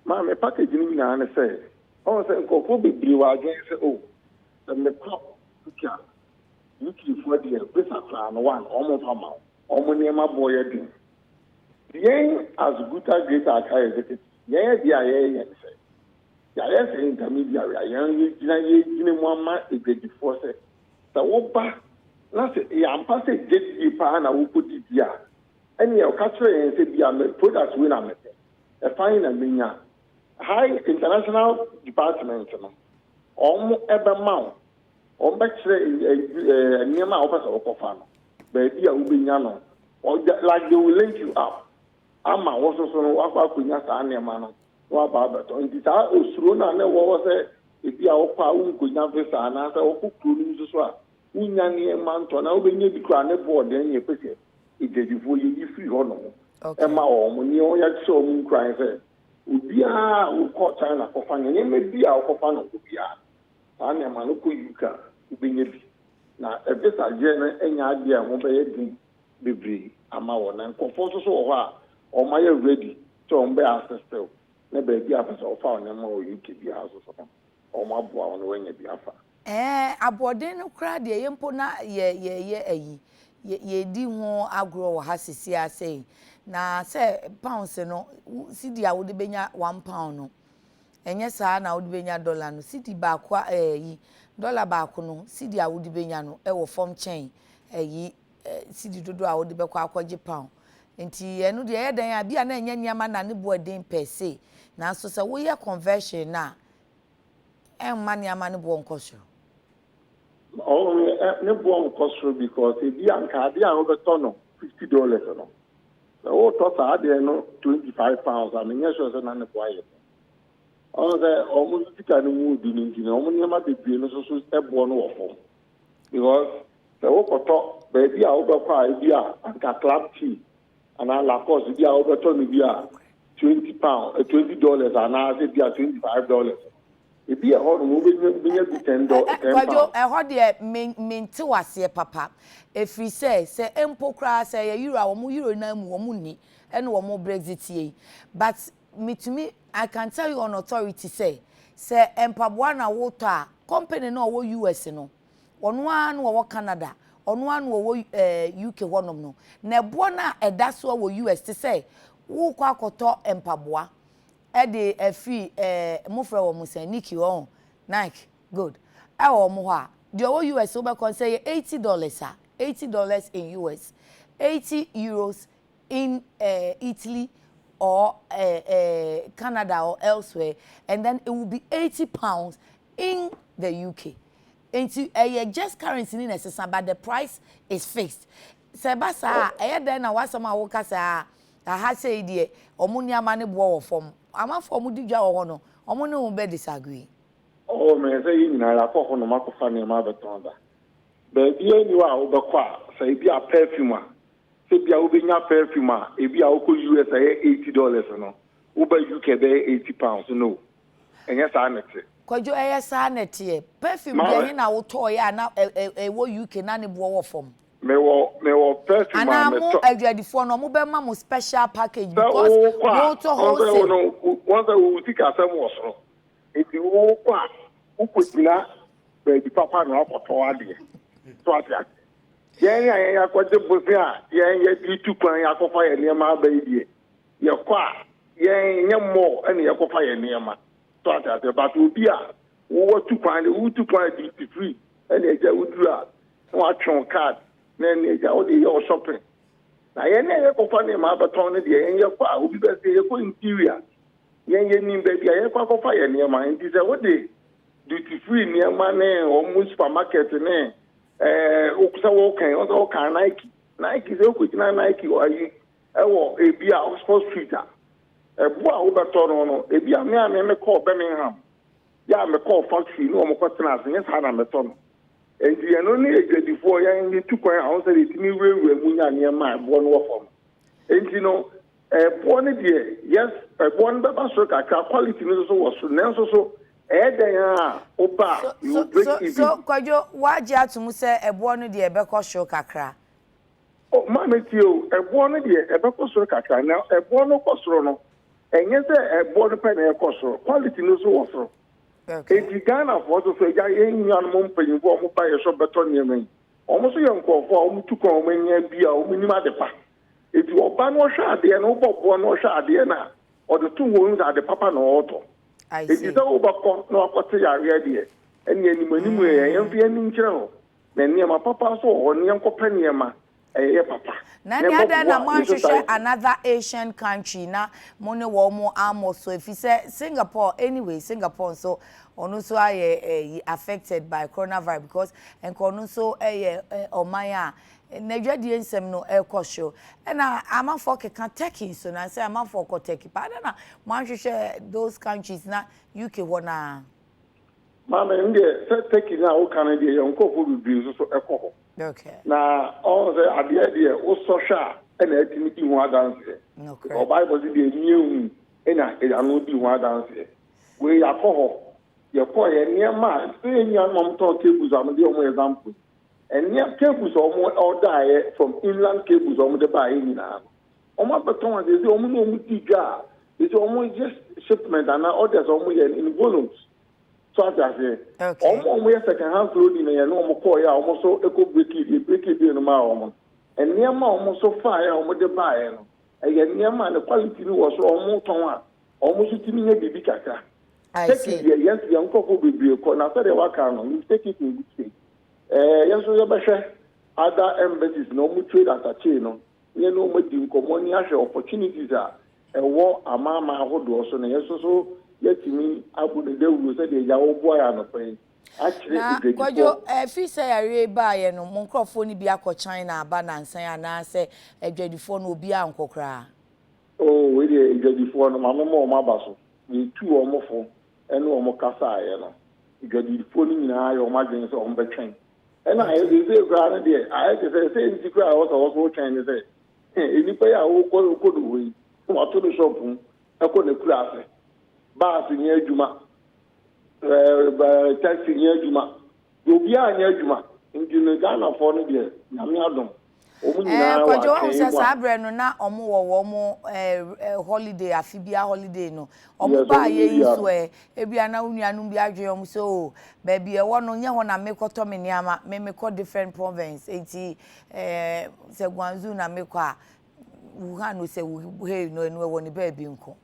Maame, package no nyinaa ne sɛ, ɔhu sɛ nkurɔfoɔ bebree wɔ adwene sɛ oh, sɛ mekɔ UK a, UK foɔ deɛ visa koraa no one, wɔn mfa mma wo, wɔn nneɛma boɔ yɛ den. Yɛn as Guta Greater Accra Executive, yɛn adeɛ a yɛyɛ ne sɛ, yɛayɛ sɛ intermediary a yɛn yɛgyina yɛgyina mu ama adwadifoɔ sɛ, Sɛ woba na sɛ ɛyɛ ampa sɛ gyedie paa na wokɔdidi a, ɛneɛ ɔka kyerɛ yɛn sɛ bia me product wei na mepɛ, ɛfa he na menya? High International Department no, wɔn bɛma wo, wɔn bɛkyerɛ nneɛma a wopɛ sɛ wokɔfa no, baabi a wobɛnya no, like they will link you up ama wo nso so no woakɔ akɔnya saa nneɛma no na woaba abɛtɔ. Nti saa osuro no a na ɛwɔ hɔ sɛ Ebia wokɔ a worenkonya visa anaasɛ wokɔ kuro no mu nso so a wonnya nneɛma ntɔ anaa wobɛnya bi koraa ne boɔ den ne yɛpɛ sɛ adwadifoɔ yɛyi firi hɔ nom ma wɔn ne yɛahyɛ wɔn nkuran sɛ obiara a wokɔ China kɔfa no nneɛma bi a wokɔfa no hɔ biara saa nneɛma no kɔ UK a. wobɛnya bi. Na visa gyeɛ no nyɛ adeɛ a ɛho bɛyɛ den bebree ama wo. Na nkurɔfoɔ nso so wɔ hɔ a wɔayɛ ready sɛ wɔbɛ assist wo na baabi a wopɛ sɛ wofa wo nneɛma wɔ UK biara nso so no, wɔaboa wo na woanya bi afa. Ɛɛ, aboɔden no koraa deɛ yɛn mpo na yɛ yɛyɛ ayi, yɛ yɛredi ho agorɔ wɔ ha seesei ara sei. Na sɛ pounds no, wo cedi a wode bɛnya one pound no, ɛnyɛ saa na wode bɛnya dollar no. Cedi baako a ɛɛ ayi, dollar baako no, cedi a wode bɛnya no wɔ fam kyɛn ayi, cedi dodoɔ a wode bɛkɔ akɔgye pound. Nti ɛno deɛ ɛyɛ dɛn a, bi a na ɛnyɛ nneɛma na ne bo ɛden per se, nanso sɛ woyɛ conversion no a, ɛmma nneɛma no boɔ nkɔ soro. Ɔho ne boɔ nkɔ soro because ebi a nka adeɛ a wobɛtɔ no $50 no, sɛ wotɔ saa adeɛ no £25 a, menyɛ sure sɛ na ne boɔ ayɛ den. Ɔho sɛ wɔn nso sika no mu du no nti no, wɔn nneɛma bebree no nso so boɔ no wɔ fam. Because sɛ wokɔtɔ baabi a wobɛkɔ a ebi a anka Club Tea anaa Lacoste bi a wobɛtɔ no bi a £20, $20 anaasɛ bi a $25. Ebi yɛ hɔ nom wobɛnya wobɛnya bi ten dɔ ten Kwadwo, pound. ɛhɔ deɛ me mente wo aseɛ papa. Ɛfiri sɛ, sɛ mpo koraa sɛ ɛyɛ euro a, wɔn euro no ara mu wɔn nni ɛna wɔn Brexit yei. But metumi, I can tell you on authority sɛ, sɛ mpaboa na wotɔ a, company no a ɔwɔ US no, Ɔno ara na ɔwɔ Canada, ɔno ara na ɔwɔ eh, UK hɔnom no. Na ɛboɔ no a ɛda soɔ wɔ US te sɛ worekɔ akɔtɔ mpaboa de afiri eh, mofrɛ wɔn sɛn, Nike ɔho, Nike, good, ɛwɔ wɔn hɔ a, deɛ ɔwɔ US wobɛkɔ no sɛ ɛyɛ $80 a, $80 in US, €80 in eh, Italy or eh, eh, Canada or elsewhere, and then it will be £80 in the UK. Nti ɛyɛ just currency ni na ɛsesa but the price is fixed. Sɛ ɛba saa a, ɛyɛ dɛn na w'asɛm a woka sɛ ah, aha sei deɛ wɔn nneɛma no boɔ wɔ fam. Amanfoɔ a wɔdi dwa wɔ hɔ no, wɔn ne wo bɛ disagree. Oh, mɛyɛ sɛ yɛn nyinaa yɛakɔ hɔnom akɔfa nneɛma abɛtɔn da. Baabiara nni hɔ a wobɛkɔ a, sɛ ebi a perfume a, sɛ ebia wobɛnya perfume a, ebi a wokɔ US a ɛyɛ $80 no, woba UK ɛbɛyɛ £80. No, ɛnyɛ saa na ɛte. Kwadwo, ɛyɛ saa na ɛteɛ. Perfume deɛ he na wotɔɔeɛ a na ɛwɔ UK na ne boɔ wɔ fam? Mewɔ mewɔ perfume a Anaa mo metɔ. adwadifoɔ no wɔbɛma mo special package Sɛ because wokɔ a, motɔ wɔn sɛ wo wholesale? no, wɔn sɛ wo sikasɛm wɔ soro. Nti wokɔ a, wokɔgyina baabi papa na woakɔtɔ adeɛ. So ate aseɛ? Yɛn a yɛn akɔgye bosea a yɛn yɛde tu kwan akɔfa yɛn nneɛma aba yi deɛ, yɛkɔ a, yɛn nyɛ mall ɛna yɛkɔfa yɛn nneɛma. So ate aseɛ? But obi a wowɔ tu kwan de, wotu kwan duty free ɛna agya woduru a, na watwe wo card na ɛna agya wode yɛ wo shopping. Na yɛn a yɛkɔfa nneɛma abɛtɔn no deɛ, yɛn yɛkɔ a, obi bɛsɛ yɛkɔ interior, yɛn yɛnim baabi a yɛkɔ akɔfa yɛn nneɛma. Nti sɛ wode duty free nneɛma ne wɔn supermarket ne ɛɛ sɛ wɔkan, wɔn sɛ wɔkan Nike, Nike sɛ wokɔgyina Nike ayi ɛwɔ ebi a Oxford Street a, ɛbo a wobɛtɔ no no, ebi a me a me mekɔɔ Birmingham, yɛ a mekɔɔ factory ne wɔn kɔtena ase, nyɛ saa na metɔ no. Nti yɛno ne adwadifoɔ yɛn yɛtu kwan a wɔn sɛ yɛtumi wurawura mu nya nneɛma a ɛboɔ no wɔ fam. Nti no, ɛboɔ no deɛ, yes, ɛboɔ no bɛba soro kakra, quality no nso so wɔ soro, nanso so ɛyɛ dɛn a woba a, So, you so, will break so, even. so Kwadwo, woagye ato mu sɛ ɛboɔ no deɛ ɛbɛkɔ soro kakra? Oh, maame tie o, ɛboɔ no deɛ ɛbɛkɔ soro kakra, na ɛboɔ no kɔ soro no, ɛnyɛ sɛ ɛboɔ no pɛ na ɛkɔ soro, quality no nso wɔ soro. Enti Ghanafoɔ nso so, agya yɛn nuanom mpanyinfoɔ a wɔba yɛn so bɛtɔ nneɛma yi, wɔn nso yɛ nkurɔfoɔ a wɔtu kwan a wɔn ani abue a wɔnim ade pa. Enti ɔba na ɔhwɛ adeɛ no, wobɔ boɔ na ɔhwɛ adeɛ no a, ɔde to hɔ hu sɛ ade papa na ɔretɔ. I Enti see. sɛ wobɛkɔ na wakɔte yareɛ deɛ, ɛnneɛ anim anim yɛ, yɛmfa yɛn ani nkyerɛ hɔ. Na nneɛma papa nso wɔ hɔ, na yɛnkɔpɛ nneɛma ɛyɛ papa. Na Na nea adɛn na ɛbɛboa yɛn moanhwehwɛ society. another Asian country na mo ne wɔn ammɔ so efisɛ Singapore anyway Singapore nso ɔno nso ayɛ ɛyi affected by coronavirus because nka ɔno nso ɛyɛ ɔman a n'adwadie nsɛm no ɛkɔ soro ɛna amanfoɔ keka Turkey nso na sɛ amanfoɔ kɔ Turkey paa adɛn na moanhwehwɛ those countries na UK hɔ naa. Maame, n deɛ sɛ Turkey no a woka no deɛ yɛn nkurɔfoɔ bebree nso so ɛkɔ hɔ. Na ɔho sɛ adeɛ deɛ wosɔ hwɛ a ɛna atumi di ho adanseɛ. Because Bible sɛ deɛ ani ehu ɛna ano di ho adanseɛ. Wei yɛakɔ hɔ. Yɛkɔeɛ, nneɛma a, sɛ yɛn nuanom a wɔtɔn cables a mede wɔn example yi, nneɛma cables a wɔn ɔdaeɛ from inland cables a wɔde baeɛ nyinaa no, wɔn abɛtɔn a seesei wɔn ne wɔn di dwa a, seesei wɔn yɛ shipment anaa orders a wɔn yɛ no in volumes. So ate aseɛ? Okay. Wɔn a wɔyɛ second hand clothing na yɛne wɔn kɔeɛ a wɔn nso kɔ breaki yɛ breaki deal no maa wɔn no, nneɛma a wɔn nso faeɛ a wɔde baeɛ no, ɛyɛ nneɛma a ne quality no wɔ soro a wɔtɔn a wɔn nso tumi nya biribi kakra. I Turkey see. deɛ yɛn nso yɛn nkurɔfoɔ bebree kɔ na sɛdeɛ waka no you take it in good faith. Ɛɛ yɛn nso yɛbɛhwɛ other embassies na wɔn trade attaché no na yɛne wɔn adi nkɔmmɔ ne ahwɛ opportunities a ɛwɔ amanaman ahodoɔ so na yɛn nso so yɛatumi abɔ no dawuro sɛdeɛ agya woboa yɛn anɔpa yi akyerɛ Na adwadifoɔ. Kwadwo, ɛfiri sɛ yareɛ yi baeɛ no, mo nkurɔfoɔ no bi akɔ China aba nansa yi anaasɛ adwadifoɔ no obiara ankɔ koraa? Oh, wei deɛ adwadifoɔ no, ma memma wɔn aba so. Yɛtuu wɔn fo ne wɔn kasaeɛ no, adwadifoɔ no nyinaa ayɛ wɔn adwene sɛ wɔbɛtwɛn. Ɛna ayɛ seesei koraa no deɛ, ayɛ te sɛ sɛ nti koraa a ɛwɔ sɛ wo nso wotwɛn ne sɛ, nnipa yi a wokɔ wokɔ no hɔ yi, wato ne shop mu kɔ n'akuraase, bus nyɛ adwuma, ɛɛ taxi nyɛ adwuma, Obiara nyɛ adwuma nti no Ghanafoɔ no deɛ Nyame adom wɔn Eh, nyinaa wɔ Kwadwo, wahu atwɛn sɛ mu a. saa berɛ no na wɔn wɔ wɔn eh, eh, holiday, afe biara holiday no. Wɔn Yes, baa wɔn yɛ yi nyɛ nso ɛ, ebia na wo nuanom bi adwene wɔn sɛ, oh, baabi ɛwɔ no, nyɛ hɔ na mekɔtɔ me nneɛma, me mekɔ different province, enti eh, sɛ Guangzhou na mekɔ a, Wuhan no sɛ Wuhei no, ɛno ɛwɔ ne baabi nko.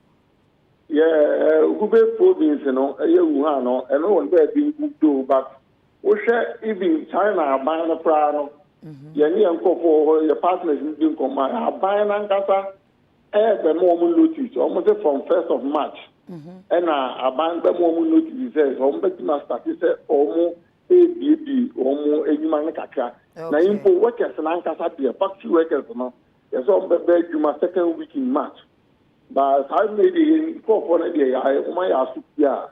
Yeah, Hubei province no ɛyɛ Wuhan no, ɛno wɔ ne baabi nko though, but wohwɛ even China aban no koraa no, yɛne yɛn nkurɔfoɔ wɔ hɔ, yɛ partners no di nkɔmmɔ a, aban no ankasa ɛrebɛma wɔn notice, wɔn sɛ from first of March ɛna aban bɛma wɔn notice sɛ sɛ wɔn bɛtumi asate sɛ wɔn ɛrebiebie wɔn adwuma no kakra. Na mpo workers no ankasa deɛ, factory workers no, yɛ sɛ wɔn bɛbɛ adwuma second week in March. Ba saa mmerɛ yi deɛ yɛn nkurɔfoɔ no deɛ yɛ wɔn ayɛ aso pii a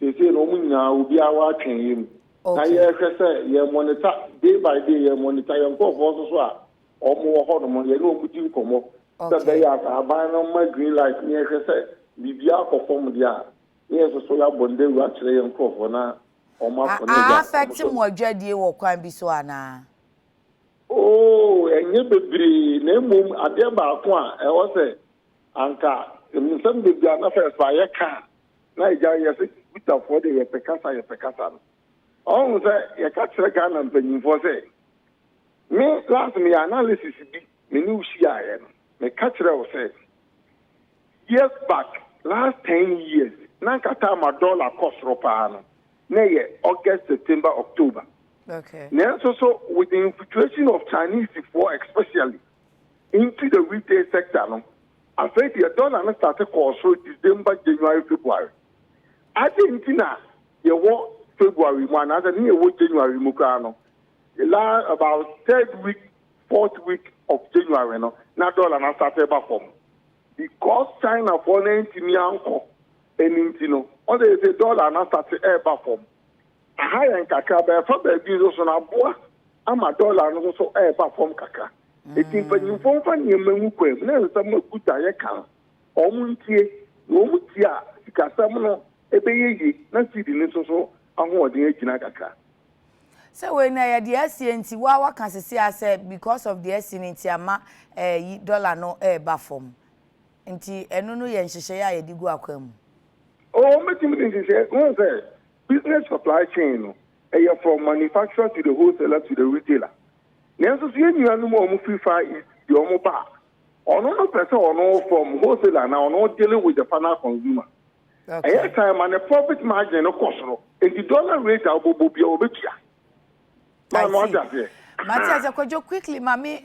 seesei no wɔn nyinaa obiara wɔ atwɛn yɛ mu. Na yɛrehwɛ sɛ yɛ monitor day by day yɛ monitor yɛn nkurɔfoɔ nso so a wɔn wɔ hɔ nom yɛne wɔn di nkɔmmɔ sɛ ɛbɛyɛ a sɛ aban no ma green light na yɛhwɛ sɛ biribiara kɔ fam deɛ a na yɛn nso so yɛabɔ no dawuro akyerɛ yɛn nkurɔfoɔ na wɔn akɔ na A agya wɔn affect so. mo adwadie wɔ kwan bi so anaa? Oo, ɛnyɛ bebree, na mmom adeɛ baako a ɛwɔ sɛ anka nsɛm bebree a na first a yɛka a na agya yɛsɛ Gutafoɔ deɛ yɛpɛ kasa yɛpɛ kasa no. Ɔhu sɛ yɛka kyerɛ Ghana mpanyinfoɔ sɛ me last meyɛ analysis bi me ne wo hyiaeɛ no meka kyerɛ wo sɛ years back last 10 years na anka time a dollar kɔ soro paa no na ɛyɛ August, September, October. Okay. Nanso so with the infiltration of Chinese foɔ especially into the retail sector no, afei deɛ dollar no start kɔɔ soro December, January, February. Adɛn nti na yɛwɔ February mu anaasɛ ne yɛwɔ January mu koraa no, la about third week, fourth week of January no, na dollar no start ba fam. Because China foɔ no antumi ankɔ ɛno nti no, ɔde sɛ dollar no start ɛreba fam. Aha yɛn kakra, bɛɛfa baabi nso so no aboa ama dollar no nso so ɛreba fam kakra. Eti mpanyinfoɔ mfa nneɛma ngu kwan mu na nsɛm a guta yɛka no, wɔn ntie. Na wɔn tie a, sikasɛm no ɛbɛyɛ yie na cedi no nso so ahoɔden agyina kakra. Sɛ wei na ɛyɛ deɛ asie nti wa waka sisi a sɛ because of deɛ asi no nti ama ɛyi dollar no ɛreba fam. Nti ɛno no yɛ nhyehyɛeɛ a yɛde gu akwan mu. Oh, wɔn bɛtumi de nhyehyɛ wɔn sɛ business supply chain no ɛyɛ from manufacturer to the wholesaler to the retailer. Nanso so yɛn nuanom a wɔn firi Far East deɛ wɔn ba a, ɔno no pɛ sɛ ɔno from wholesaler na ɔno dealing with the final consumer. Ɛyɛ time a ne profit margin no kɔ soro nti dollar rate a wɔbɛbɔ bia wɔbɛtua. Maa no ate aseɛ. Mate ase Kwadwo quickly ma me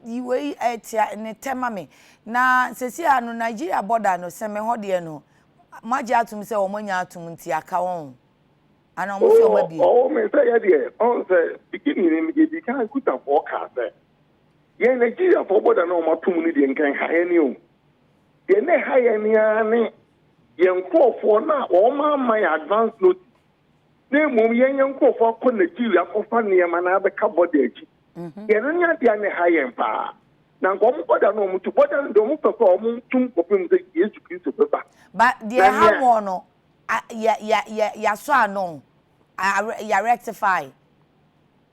yi wei ɛtia ne tɛma me na sɛsi a no Nigeria border no sɛmɛ hɔ deɛ no moagye atom sɛ wɔn anya atom nti aka wɔn ana wɔn sɛ wɔn abie. Ɔwɔ me sɛ yɛ deɛ ɔn sɛ beginning no yɛdi kan kutafoɔ kaa sɛ yɛn Nigeriafoɔ border na wɔn atom no deɛ nka nha yɛn ni o. Deɛ ne ha yɛn ni ara ne yɛn nkurɔfoɔ na wɔn ama yɛn advance notice na mmom yɛn yɛn nkurɔfoɔ akɔ Nigeria akɔfa nneɛma na abɛka border akyi. Yɛn ne adeɛ a ne ha yɛn paa. Na nka wɔn border no wɔn tu border no deɛ wɔn pɛ kɔ wɔn tum kɔpem sɛ Yesu Kristo bɛba. Ba deɛ Na ɛha nea wɔn no. yɛ yɛ yɛ yɛasɔ ano, yɛ rectify.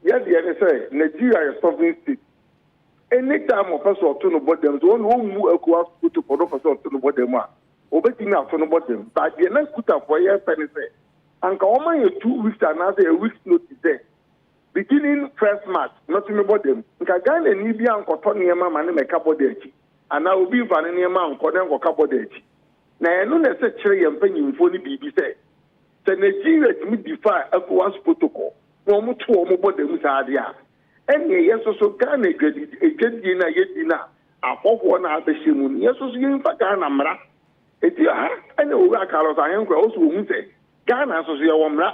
Yɛ deɛ ne sɛ Nigeria yɛ sovereign state. Anytime ɔpɛ sɛ ɔto no bɔ dam sɛ ɔno ɔmmu ECOWAS protocol na ɔpɛ sɛ ɔto no bɔ dam a, ɔbɛtumi ato no bɔ dam. But deɛ na Kutafoɔ yɛpɛ ne sɛ anka wɔma yɛ 2 weeks anaasɛ a week's notice sɛ beginning 1st March mɛto me bɔ dam. Nka Ghanani bi ankɔtɔ nneɛma ma ne mɛka bɔda akyi anaa obi mfa ne nneɛma ankɔ ne nkɔka bɔda akyi. Na ɛno na ɛsɛ kyerɛ yɛn mpanyimfoɔ no biribi sɛ Nigeria tumi defy ECOWAS protocol na wɔn to wɔn bɔ dam saa adeɛ a, ɛnneɛ yɛn nso so Ghana adwadi adwadie no a yɛdi no a ahɔhoɔ no a abɛhyɛ mu no, yɛn nso so yɛmfa Ghana mmara. Eti ha ɛna Owura Carlos Ahenkorah ɔsɛ ohun sɛ Ghana nso so yɛwɔ mmara.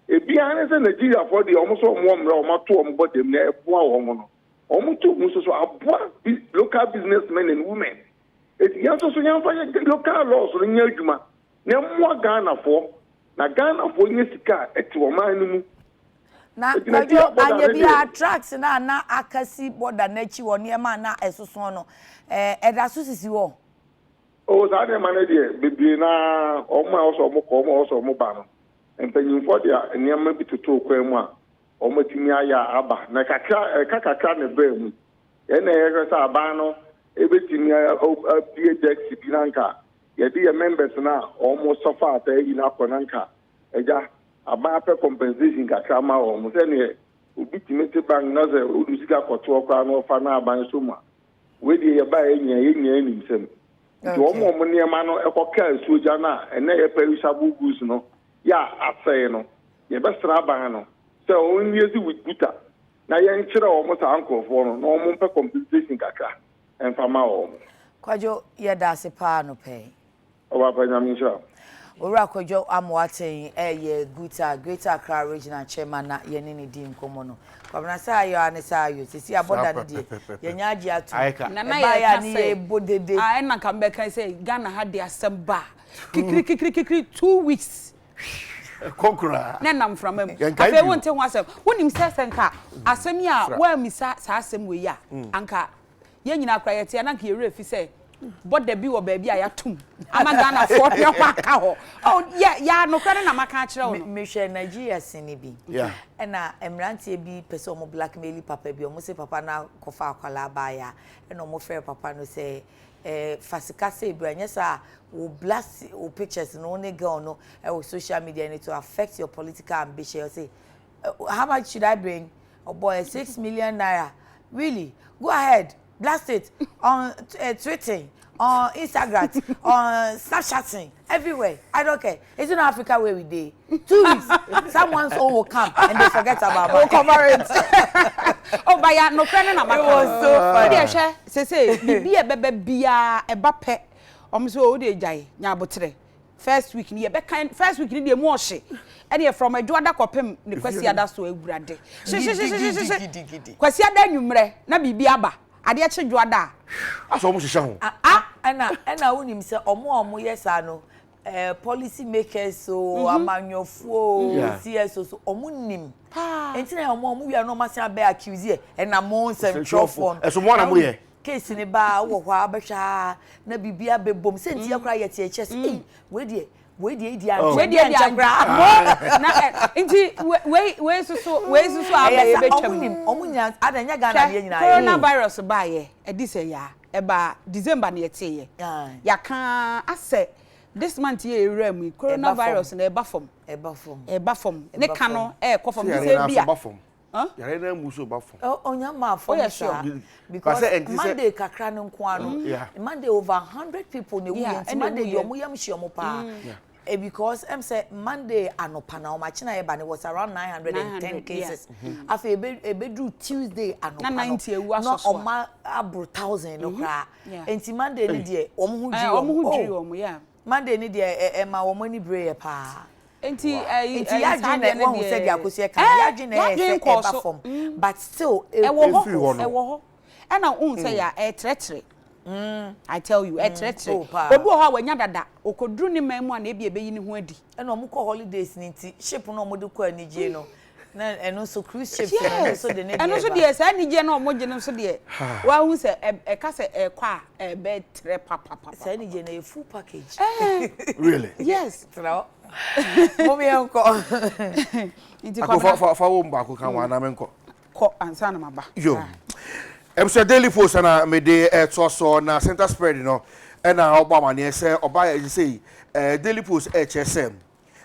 Ebiara ne sɛ Nigeriafoɔ deɛ, wɔn nso wɔn wɔ mmara, wɔn ato wɔn bɔ dam na ɛboa wɔn no. Wɔn to mu nso so aboa local businessmen and women. Eti yɛn nso so yɛmfa yɛ local laws no nyɛ adwuma na ɛmmoa Ghanafoɔ na Ghanafoɔ nyɛ sika a ɛte ɔman no mu. Na Kwadwo, anyɛ biara trucks no a na aka si border no akyi hɔ, nneɛma a na ɛsoso no, ɛda so sisi hɔ? O, saa nneɛma no deɛ, bebree naa wɔn a wɔsɛ wɔn kɔ, wɔn a wɔsɛ wɔn ba no, mpanyinfoɔ de nneɛma bi totoo kwan mu a wɔn atumi ayɛ aba na kakra ɛka kakra na ɛbaa mu. Yɛn na yɛhwɛ sɛ aban no ebetumi abie desk bi na nka yɛde yɛ members na wɔn sɔfa ata yi na akɔ na nka agya aban apɛ compensation kakra ma wɔn, sɛdeɛ obi tumi te bank na sɛ odu sika kɔtoɔ koraa na ɔfa na aban so mu a, wei deɛ yɛba yɛ nyinaa, yɛn nyinaa nim sɛm. Nti wɔn a wɔn nneɛma no ɛkɔka asuogya no a ɛnɛ yɛ perishable goods no yɛ a asɛe no, yɛbɛsra aban no sɛ wɔn liaise with GUTA na yɛnkyerɛ wɔn saa nkurɔfoɔ no na wɔn mpɛ compensation kakra ɛmfa ma wɔn. Kwadwo, yɛda ase paa no pɛi. Ɔba pa, Nyame nhyira. Owura Kwadwo Amoaten ɛyɛ GUTA, Greater Accra Regional Chairman, na yɛne ne di nkɔmmɔ no. Kwabena, sɛ ayɔ a ne sɛ ayɔ sɛsi abɔda no deɛ, yɛnya agye ato. Nana, ɛbaeɛ a yɛka ne sɛ yɛbɔ dede. A ɛna nka mbɛka sɛ Ghana ha de asɛm ba a, kikiri kikiri kikiri, 2 weeks ɛkɔ koraa. Na ɛnam mframa mu. Yɛnkae afei bio. Wonte ho asɛm. Wonim sɛ nka asɛm yi a Fra. woammisa saa asɛm wei a, anka yɛn nyinaa koraa yɛte a na anka yɛwerɛ fi sɛ bɔda bi wɔ baabi a yɛatom ama Ghanafoɔ nneɛma aka hɔ. Oh, yɛ yɛ nokorɛ no na maka akyerɛ wo no. Mehwɛ Nigeria sini bi ɛna mmeranteɛ bi pɛ sɛ ɔmo blackmail papa bi. Ɔmo sɛ papa no akɔfa akwalaa baeɛ a, ɛna ɔmo frɛ papa no sɛ fa sika sɛ ebira, nyɛ saa wo blast wo pictures no, wo ne girl no ɛwɔ social media and it will affect your political ambition. Ɔsɛ, "How much should I bring?" Ɔbɔ ɛ ₦6 million. "Really? Go ahead, blast it on Twitter, on Instagram, on Snapchatting, everywhere. I don't care. It's in Africa where we dey. 2 weeks, someone's own will come and they forget about We'll mine." cover it. Oh, but ya nokorɛ no na maka. It was so funny. Wode hwɛ sese biribi a ɛbɛba biara ɛba pɛ, ɔmo sɛ o wode gyae nya abotrɛ. First week ni yɛbɛka, first week ni deɛ mu ɔhye, ɛne from Adwoada kɔpem ne Kwasiada so, Awurade hyehyehyehyehye. Kwasiada anwummerɛ na biribi aba, adeɛ kye Dwoada a asɛ ɔmo hyehyɛ ho. Ah, ɛna wonim sɛ ɔmo a ɔmo yɛ saa no, policy makers o, amanyɔfoɔ o, CSO so, ɔmo nim. Nti na ɔmo a ɔmo wia no, ɔmo asan abɛ accuse yɛ ɛna mo nsɛmtwerɛfoɔ no. Ɛso mo na mo yɛ. Case ne ba wɔ hɔ a, abɛhwɛ a na biribi abɛbom sɛ nti yɛ koraa yɛte ɛkyɛ sɛ ei, wei deɛ, wei deɛ edi Oh. ankyɛ Wei deɛ ankyɛ koraa. Na nti wei soso aba Ɛyɛ sɛ yɛbɛtwa ɔmo mu. nim ɔmo nyinaa ada nyɛ Ghana deɛ nyinaa yɛ. Coronavirus baayɛ ɛdi sɛ yaa ɛba December na yɛteeɛ. Yɛaka asɛ this month yɛ ewura mu yi, coronavirus na ɛba fam. Ɛba fam. Ɛba fam ne Ɛba ka no fam. ɛɛkɔ fam Sɛ te yare sɛ no bi aso a ba fam. Huh? Yare no amu so ba fam. Ɔnya maa fam Woyɛ saa sure? because But sɛ ɛnti sɛ- Monday kakra no nko ano, Monday over 100 people na ewu yɛ, nti ɛna Monday deɛ ewuiɛ. ɔmo yam hyɛ ɔmo paa. Because sɛ Monday anɔpa na ɔmo akyina yɛ ba no was around 910 900, yeah. cases. Afei ebeduru Tuesday anɔpa Na no 90 ewu na asɔ so a. ɔmo aboro 1,000 no koraa. Nti Monday ni deɛ, wɔn ho dwiri ɔmo ho wɔn. dwiri Oh, wɔn, yeah. Monday ni deɛ ɛma wɔn ani bere yɛ paa. Nti ɛyi Nti yadwene na saa wɔn deɛ sɛ deɛ akosi ɛka no, yadwene na ɛyɛ yadwene sɛ kɔɔ ɛba so. fam, but still ɛwɔ hɔ. Ɛfiri hɔ no. Ɛwɔ hɔ, ɛna ohun sɛ yɛ ɛtrɛtrɛ, I tell you, ɛtrɛtrɛ. Oh, paa. Obi wɔ hɔ a wanya dada, okoduru ne man mu a na ebi ebeyi ne ho adi. Ɛna ɔmo kɔ holidays ni, nti ship no ɔmo de kɔ anigye no, na ɛno nso cruise ship no, ɛno nso de ne ɛno deɛ nso ba. Deɛ saa anigye na ɔmo gye no nso deɛ, wahu sɛ ɛka sɛ ɛkɔ a ɛbɛtrɛ papapapa. Saa anigye no yɛ full package. Really? Yes. Trɛ. Mom yɛnkɔ. Nti Ako Kwabena. fa fa fa wo baako ka ho anaa menkɔ. Kɔ ansa na maba. Yo. Ɛbusua Daily Post na mede ɛtoa so na center spread no ɛna ɔbɔ amaneɛ sɛ ɔbaa yɛ sɛ ɛɛ Daily Post ɛkyerɛ sɛ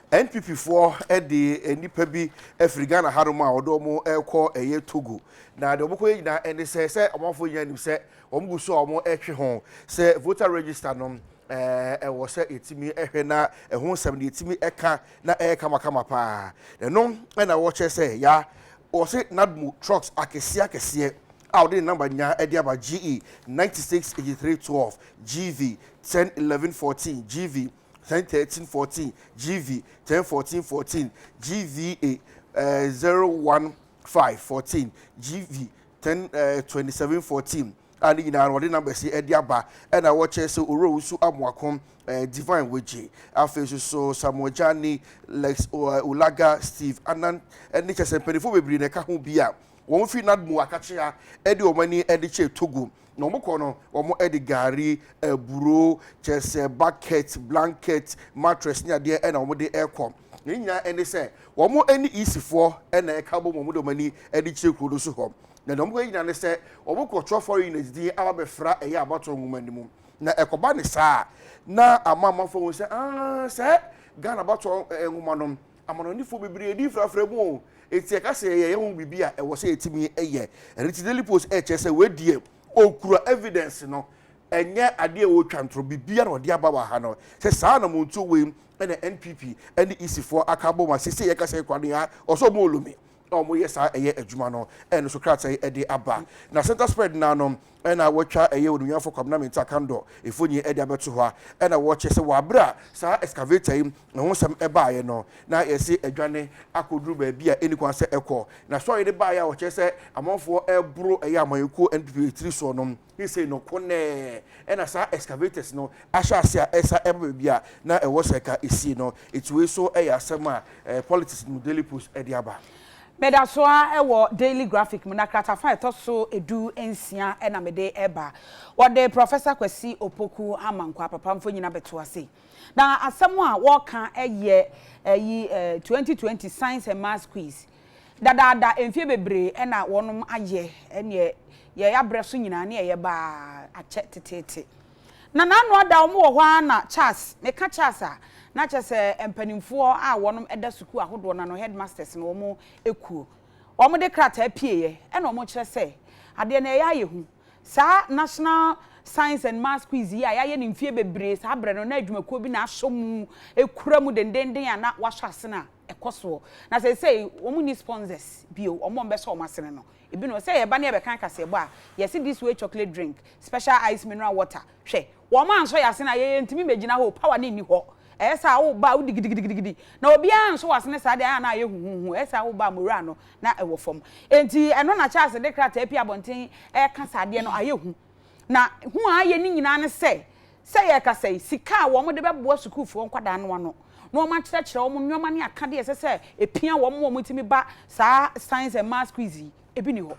NPP foɔ ɛde nnipa bi afiri Ghana hanom a wɔde wɔn ɛrekɔ ɛyɛ Togo na deɛ wɔn kɔ yɛ nyinaa ɛne sɛ sɛ ɔmanfoɔ nyinaa nim sɛ wɔn gu so a wɔn ɛretwe ho sɛ voter register no ɛɛ ɛwɔ sɛ yɛtumi ɛhwɛ na ɛho nsɛm no yɛtumi ɛka na ɛyɛ kamakama paa na ɛno ɛna wɔkyerɛ sɛ ya wɔse NADMO trucks akɛseɛ akɛseɛ a wɔde ne number nyinaa ɛde aba GE 968312, GV 101114, GV 101314, GV 101414, GVA 01514, GV 102714 a ne nyinaa no wɔde numbers yi ɛde aba ɛna wɔkyerɛ sɛ Owura Owusu Amoako, Divine Wegye, afei nso so Samuel Jani, Lex Ulaga, Steve Anan ɛne kyerɛ sɛ mpanimfoɔ bebree na ɛka ho bi a wɔn fi NADMO akakyea ɛde wɔn ani ɛde kyerɛ Togo na wɔn kɔ no wɔn ɛde gari, aburo, kyerɛ sɛ bucket, blanket, mattress ne adeɛ ɛna wɔn de ɛkɔ. Ne nyinaa ɛne sɛ wɔn ɛne EC foɔ ɛna ɛka bɔ mu wɔn de wɔn ani ɛde kyerɛ kuro no so hɔ na deɛ wɔn kɔ nyinaa ne sɛ wɔn kɔtwerɛ foreigners din aba bɛfra ɛyɛ abatoɔ nwoma no mu na ɛkɔba ne saa na ama amanfoɔ wɔn sɛ aa sɛ Ghana abatoɔ nwoma no amanɔnifoɔ bebree di frafra mu o eti ɛka sɛ yɛyɛ ho biribi a ɛwɔ sɛ yɛtumi ɛyɛ. Ɛno ti Daily Post ɛkyerɛ sɛ wɔadie okura evidence no ɛnyɛ adeɛ a wɔtwa ntoro biribiara na ɔde aba wɔ ha no sɛ saa na mo ntuo wei ɛna NPP ɛne EC foɔ aka bɔ mu a sese yɛka sɛ kwan ya ɔsɛ ɔmo olomi na ɔmo yɛ saa ɛyɛ adwuma no ɛno so krataa yi ɛde aba na center spread na no ɛna wɔtwa ɛyɛ onimnyafo Kwabena Mintah Akandoh efonyi ɛde abɛto hɔ a ɛna wɔkyɛ sɛ wɔabere a saa excavator yi ne ho nsɛm ɛbaeɛ no na yɛsi adwane akɔduru baabi a ɛni kwan sɛ ɛkɔ na sɔre de baeɛ a wɔkyerɛ sɛ amanfoɔ ɛboro ɛyɛ amanyɔkuo NPP tiri soɔ no ne sei no konɛɛ ɛna saa excavators no ahyɛ ase a ɛsa ɛba baabi a na ɛwɔ sɛ ka esie no etuwe so ɛyɛ asɛm a politics no Daily Post ɛde aba. Meda so a ɛwɔ Daily Graphic mu na kratafa a ɛtɔ so 16 ɛna mede ɛba. Wɔde Professor Kwasi Opoku Amankwa papa mfo nyina bɛto ase na asɛm a wɔka ɛyɛ ɛyi 2020 Science and Maths Quiz dadaada mfie bebree ɛna wɔnom ayɛ ɛneɛ yɛyɛ abrɛ so nyinaa ne yɛyɛ baa akyɛ teteete na n'ano ada wɔn wɔ hɔ ara na Charles meka Charles a na kyerɛ sɛ mpanimfoɔ a wɔnom ɛda sukuu ahodoɔ na no headmasters no wɔn ekuo wɔn de krataa pieeɛ ɛna wɔn kyerɛ sɛ adeɛ no ɛyɛ ayɛ hu saa National Science and Maths Quiz yi a yɛayɛ ne mfie bebree saa berɛ no na adwumakuo bi na asɔ mu ekura mu dendenden a na wasɔ ase na ɛkɔ soɔ na sɛ sɛ wɔn ni sponsors bio wɔn a wɔbɛsɔ wɔn asene no ebi no sɛ yɛba ne yɛbɛka kaseɛbɔ a yɛsi This Way chocolate drink, Special Ice mineral water hwɛ wɔn ansɔ yɛ asene a yɛyɛ ntumi mɛgyina hɔ power ne nni hɔ ɛyɛ sɛ awo ba wodi gidigidigidi na obiara nso wɔ asene saa deɛ ayɛ na ayɛ huhuhu ɛyɛ sɛ awo ba mowura no na ɛwɔ fam enti ɛno na Charles de krataa pi abɔnten ɛka saa adeɛ no ayɛ hu na hu a ayɛ ne nyinaa ne sɛ sɛ yɛkasa yi sika a wɔn de bɛboa sukuufoɔ nkwadaa no ano na wɔn akyerɛkyerɛ wɔn nneɛma ne akadeɛ ɛsɛ sɛ epia wɔn wɔn tumi ba saa Science and Maths Quiz yi ebi ni hɔ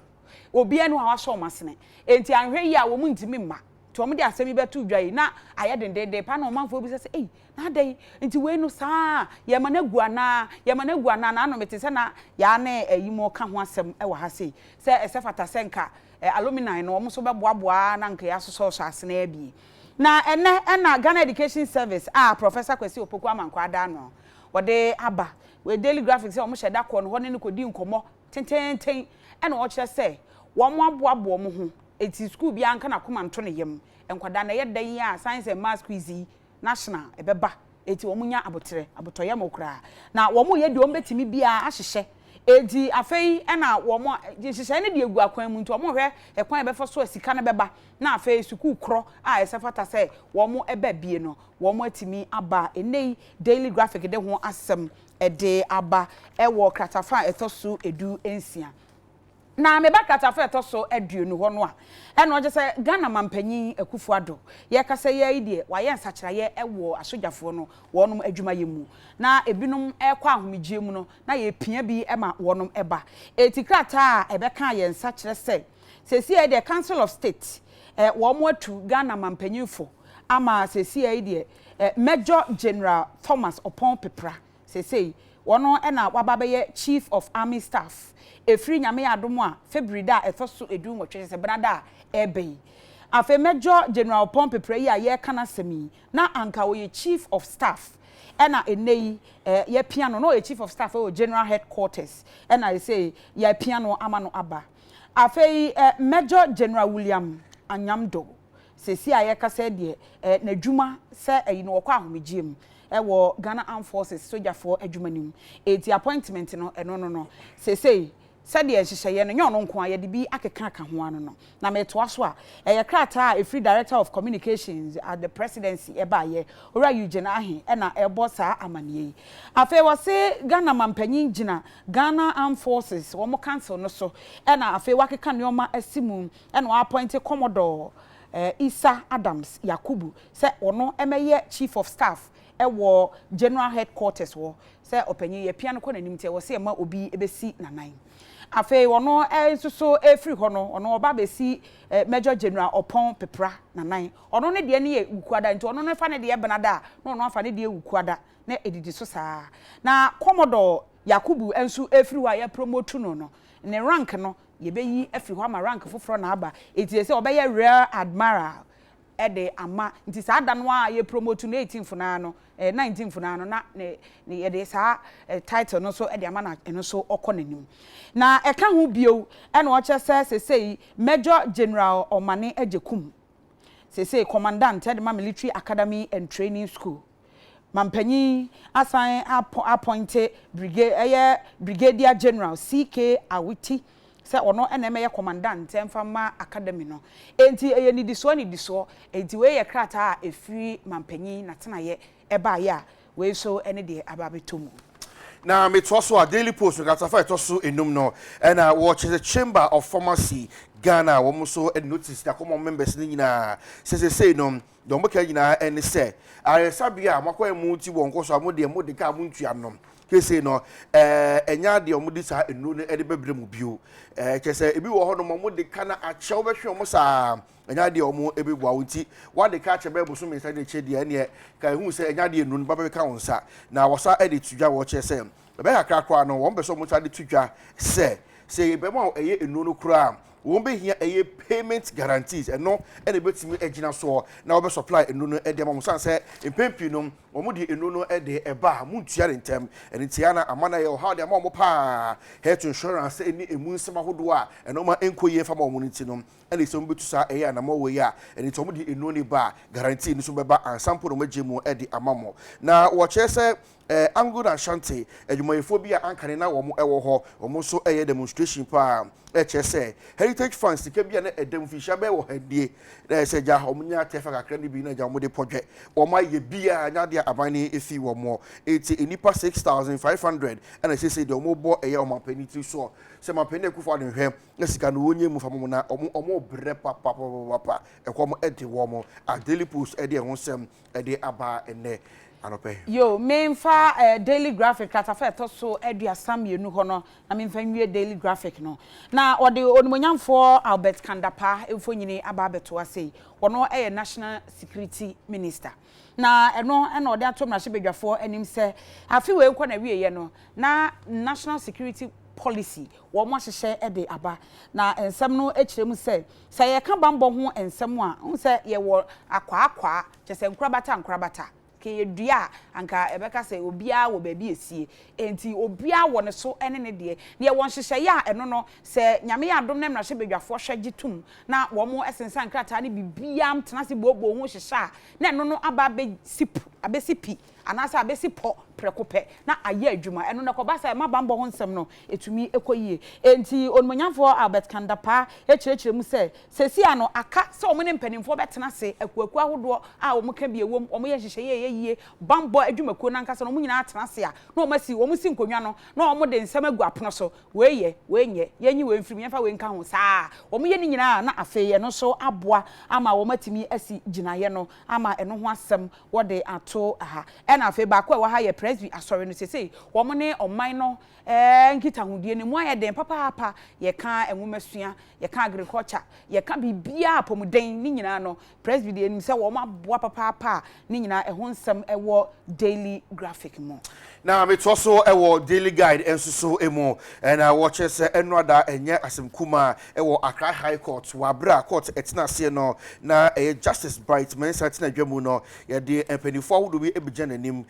obiara no a wasɔ wɔn asene enti ahwɛ yi a wɔn ntumi mma nti wɔn de asɛm yi bɛto dwa yi na ayɛ dendenden pa na ɔmanfoɔ bi sɛ sɛ ɛyi na ada yi nti wei no saa yɛma no agu anaa yɛma no agu anaa na ano mete sɛ na yaa ne ɛyi mu ka ho asɛm ɛwɔ ha sei sɛ ɛsɛ fata sɛ nka alumni no wɔn nso bɛboaboa na nka yɛasosɔsɔ asene abie na ɛnɛ ɛna Ghana Education Service a Professor Kwasi Opoku Amankwa ada no wɔde aba wɔ Daily Graphic sɛ wɔn hyɛ da kɔ no hɔ ne no kɔdi nkɔmmɔ tententen ɛna ɔkyerɛ sɛ wɔn aboaboa wɔn ho eti school bi anka na koma nto ne yam nkwadaa na ɛyɛ dan yi a Science and Maths Quiz yi national ɛbɛba eti wɔn nya abotire abotɔyɛ mo koraa na wɔn yɛ deɛ wɔn bɛtumi biara ahyehyɛ eti afei ɛna wɔn nhyehyɛ no deɛ egu akwan mu nti wɔn hwɛ ɛkwan yɛbɛfa so a sika no bɛba na afei sukuu korɔ a ɛsɛ fata sɛ wɔn ɛba bie no wɔn atumi aba. Ɛnɛ yi Daily Graphic de ho asɛm ɛde aba ɛwɔ kratafa a ɛtɔ so 16 na meba kratafa a ɛtɔ so 20 hɔ no a ɛna ɔgye sɛ Ghana mampanyin Akufo Addo yɛkasa yɛ yi deɛ wayɛ nsakyerɛeɛ ɛwɔ asogyafoɔ no wɔnom adwumayɛ mu na ebinom ɛkɔ ahomegye mu no na yɛpia bi ma wɔnom ɛba eti krataa a ɛbɛka yɛn nsa kyerɛ sɛ sɛsi yɛ deɛ Council of State wɔn atu Ghana mampanyinfo. ama seesei yi deɛ eh, Major General Thomas Oppong Pepra seesei wɔno na waba abɛyɛ Chief of Army Staff ɛfiri Nyame adom a February da a ɛtɔ so 18 kyerɛ sɛ Benada a ɛreba yi. Afei Major General Oppong Pepra yi a yɛreka n'asɛm yi na anka ɔyɛ Chief of Staff ɛna ɛnnɛ yi eh, yɛapia no, na ɔyɛ Chief of Staff wɔ General Headquarters ɛna ɛsei yɛapia no ama no aba. Afei eh, Major General William Anyamdo, seesei a yɛrekasa yi deɛ eh, n'adwuma sɛ ɛyi no ɔkɔ ahomegyeɛ mu wɔ Ghana Armed Forces sogyafoɔ adwuma no mu, enti appointment no ɛno no no, seesei Sɛdeɛ nhyehyɛeɛ no, nyɛ ɔno nko ara, yɛde bi akeka aka ho ara no no. Na metoa so a, ɛyɛ krataa a ɛfiri Director of Communications at the Presidency baeɛ, Owura Eugene Ahe na ɛrebɔ saa amaneɛ yi. Afei wɔse Ghana mampanyin gyina Ghana Armed Forces wɔn Council no so na afei wakeka nneɛma asi mu na wɔappointe Commodore Issah Adams Yakubu sɛ ɔno mmɛyɛ Chief of Staff wɔ General Headquarters hɔ. Sɛ ɔpanyin, yɛpia no kɔ n'anim nti ɛwɔ sɛ yɛma obi bɛsi n'anan. Afei ɔno nso so ɛfiri hɔ no, ɔno ɔba bɛsi Major General Ɔpɔn Pepra n'anan. Ɔno ne deɛ no yɛ Wukuada nti ɔno no fa ne deɛ Benada a, na ɔno afa ne deɛ Wukuada na ɛdidi so saa. Na Commodore Yakubu nso ɛfiri hɔ a yɛapromotu no no, ne rank no yɛbɛyi afiri hɔ ama rank foforɔ na aba. Nti ɛsɛ ɔbɛyɛ Rear Admiral de ama. Nti saa da no ara a yɛ promote no 18th no ara no, eh, 19th no ara no na ne, ne yɛde saa eh, title no nso de ama na ɛno nso ɔkɔ n'anim. Na ɛka ho bio ɛna ɔkyerɛ sɛ sesei Major General Omane Agyekum, sesei Commandant de ma Military Academy and Training School. Mampanyin asan apɔinte brigade ɛyɛ Brigadier General CK Awiti sɛ ɔno na ɛmɛyɛ commandant ɛmfa mma academy no. Enti ɛyɛ nnidisoɔ nnidisoɔ. Enti wei yɛ krataa a ɛfiri mampanyin n'atenaeɛ ɛbaeɛ a wei nso ne deɛ aba abɛtɔ mu. Na metoa so a, Daily Post no kratafa a ɛtɔ so enum no, ɛna wɔkyerɛ sɛ Chamber of Pharmacy Ghana wɔn nso de notice de akɔma wɔn members no nyinaa sɛ seesei no Deɛ wɔka nyinaa ne sɛ, ayaresabea a moakɔyɛ mo ti wɔ nkɔso a mo deɛ mode ka a montua no, seesei no, ɛnyɛ adeɛ a wɔde saa nnuro no de bɛbrɛ mo bio. Kyerɛ sɛ, ebi wɔ hɔnom a wɔde ka na akyɛ wobɛhwe wɔn saa, ɛnyɛ adeɛ a wɔbɛbua wo nti, woade ka akyɛ bɛyɛ bosome mmiɛnsa ne akyire deɛ, ɛnneɛ ka ehu sɛ ɛnyɛ adeɛ nnuro no ba bɛka wo nsa. Na wɔsa de to dwa wɔkyerɛ sɛ, ɛbɛyɛ kakra koraa no, wɔn pɛ sɛ wɔsa de to dwa sɛ, sɛ yɛbɛma wo ɛyɛ nnuro no koraa a, Wɔn bɛhia ɛyɛ payment guarantees, ɛno na ɛbɛtumi agyina soɔ na wɔbɛ supply nnuro no de ama mo, sane sɛ mpɛn pii no wɔn de nnuro no de ɛba a montua no ntɛm, ɛno nti ana ama no ayɛ ɔhaw de ama wɔn paa. Health insurance ne ɛmu nsɛm ahodoɔ a ɛno ma ɛnkɔ yie mfa ma wɔn no nti no ɛna ɛsɛ wɔn bɛtu saa ɛyɛ anamɔ wei a, ɛno nti wɔn de nnuro no ba a guarantee no nso bɛba ansa mpo na wɔn agye mu de ama mo. Na wɔkyerɛ sɛ Eh, Anglo and Ashanti adwumayɛfoɔ bi a ankane na wɔn wɔ hɔ, wɔn nso yɛ demonstration paa, ɛkyerɛ sɛ Heritage Fund sika bi a na ɛda mu mfinhyia bɛyɛ wɔ ha nie, na ɛyɛ sɛ gya wɔn nya tɛfa kakra no bi na gya wɔn de pɔdwɛ, wɔn ayɛ biara nyɛ adeɛ a aban no efi wɔn hɔ, eti nnipa 6,500 ɛna seesei deɛ wɔn bɔ ɛyɛ ɔmanpanin tiri soɔ sɛ manpanin Akufo Addo nhwɛ na sika no wɔnyɛ mu fa mo na wɔn wɔn brɛ papapapapa ɛkɔm ɛde wɔn a Daily Post ɛde ɛho nsɛm ɛde aba ɛnnɛ anɔpa yi. Yo, memfa eh, Daily Graphic kratafa a ɛtɔ so 32 hɔ no na memfa nwie Daily Graphic no. Na wɔde Onimuonyamfoɔ Albert Kan-Dapaah mfonini aba abɛto ase yi. Ɔno yɛ National Security Minister. Na ɛno na ɔde ato mmarahyɛbadwafoɔ anim sɛ afe wei rekɔ n'awieeɛ no, na National Security Policy wɔahyehyɛ de aba. Na nsɛm no kyerɛ mu sɛ, sɛ yɛreka bammɔ ho nsɛm a, wohu sɛ yɛwɔ akwaakwaa, kyerɛ sɛ nkorabata nkorabata. Ka ɛyɛ dua a, anka ɛbɛka sɛ obiara wɔ baabi a ɛsie. Enti obiara wɔ ne so ne ne deɛ. Na yɛwɔ nhyehyɛeɛ a ɛno no, sɛ Nyame yɛ adom na mmarahyɛbadwafoɔ hwɛ gye tom na wɔsensan nkrataa ne biribiara tena ase booboo ho hyehyɛ a, na ɛno no aba abɛsi p, abɛsi pi anaasɛ abɛsi pɔ prɛko pɛ na ayɛ adwuma. Ɛno no ɛkɔba sɛ ɛma bammɔ ho nsɛm no tumi kɔ yie. Enti Onimuonyamfoɔ Albert Kan-Dapaah kyerɛkyerɛ mu sɛ, seesei ano aka sɛ wɔn ne mpanimfoɔ bɛtena ase, akuakuo ahodoɔ a wɔka bi wom, wɔyɛ nhyehyɛeɛ a ɛyɛ. ɛbɛyɛ yie, bammɔ adwumakuo no ankasa no wɔn nyinaa atena ase a na wɔn asi, wɔn si nkonnwa no na wɔn de nsɛm agu apono so, wei yɛ, wei nyɛ, yɛnyi wei mfiri mu, yɛmfa wei nka ho, saa. Wɔyɛ ne nyinaa a na afei ɛno nso aboa ama wɔn atumi asi gyinaeɛ no ama ɛno ho asɛm wɔde ato ha. Ɛna afei baako a ɛwɔ ha yɛ Presby Asɔre no, seesei wɔn ne ɔman no nkitahodie no mu ayɛ den papaapa, yɛka nwomasua, yɛka agriculture, yɛka biribiara, apɔmuden, ne nyinaa no, Presby deɛ yɛnim sɛ wɔn aboa papaapa a ne nyinaa ɛho nsɛm wɔ Daily Graphic mu. Na metoa so wɔ Daily Guide nso so mu, na wɔkyerɛ sɛ ɛnoada ɛnyɛ asɛm kumaa wɔ Accra High Court wɔ aberɛ a court tena aseɛ no na ɛyɛ Justice Bright Mensah tena dwa mu no, yɛde mpaninfoɔ ahodoɔ bi bɛgyina n'anim,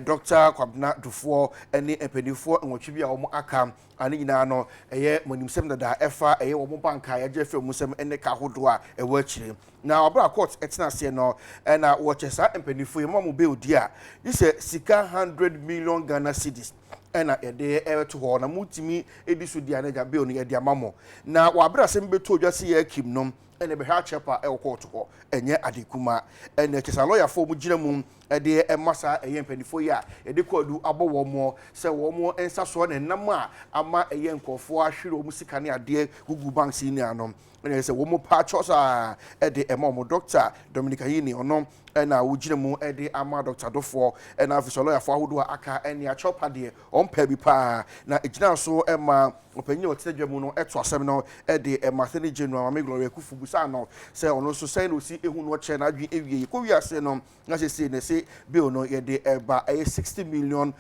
Dɔkta Kwabena Dufoɔ ne mpaninfoɔ nwɔtwe bi a wɔn aka a ne nyinaa no ɛyɛ moanimsɛm dada ɛfa ɛyɛ wɔn bank a yɛagye afiri wɔn nsam ne ka ahodoɔ a ɛwɔ akyire. Na wɔ berɛ a court tena aseɛ no na wɔkyɛ saa mpaninfoɔ yi moma mo bail di a gye sɛ sika 100 million Ghana cedis ɛna yɛde ɛbɛto hɔ na motumi di so di a na agya bail no yɛde ama mo. Na wɔ berɛ a asɛm bɛtɔ dwa sɛ yɛakim no ɛna ɛbɛhwɛ akyɛ pa ɛwɔ court hɔ ɛnyɛ ade kuma ɛna kyɛ sɛ alɔyafoɔ mo gyina mu ɛde ɛma saa ɛyɛ mpanimfoɔ yi a yɛde kwaadu abɔ wɔn mo sɛ wɔn nsa soɔ na ɛnam a ama ɛyɛ nkurɔfoɔ ahwere wɔn sika ne adeɛ gugu banks yi nyinaa no ɛna sɛ wɔn pa akyɛ saa ɛde ɛma wɔn. Dɔkta Dominic Ayini ɔno ɛna wogyina mu ɛde ama Dɔkta Dofoɔ ɛna afei sɛ lɔyafoɔ ahodoɔ a aka ɛne akyɛw pa deɛ ɔmpɛ bi paa na ɛgyina so ɛma ɔpanyin a ɔtena dwa mu no ɛto asɛm no ɛde ɛma Attorney General Maame Gloria Akuffo busaa no sɛ ɔno nso sɛn na osi ehu no ɔkyerɛ n'adwene ewie yɛkɔ wiase no na sese na ɛsɛ bill no yɛde ɛba ɛyɛ 60 million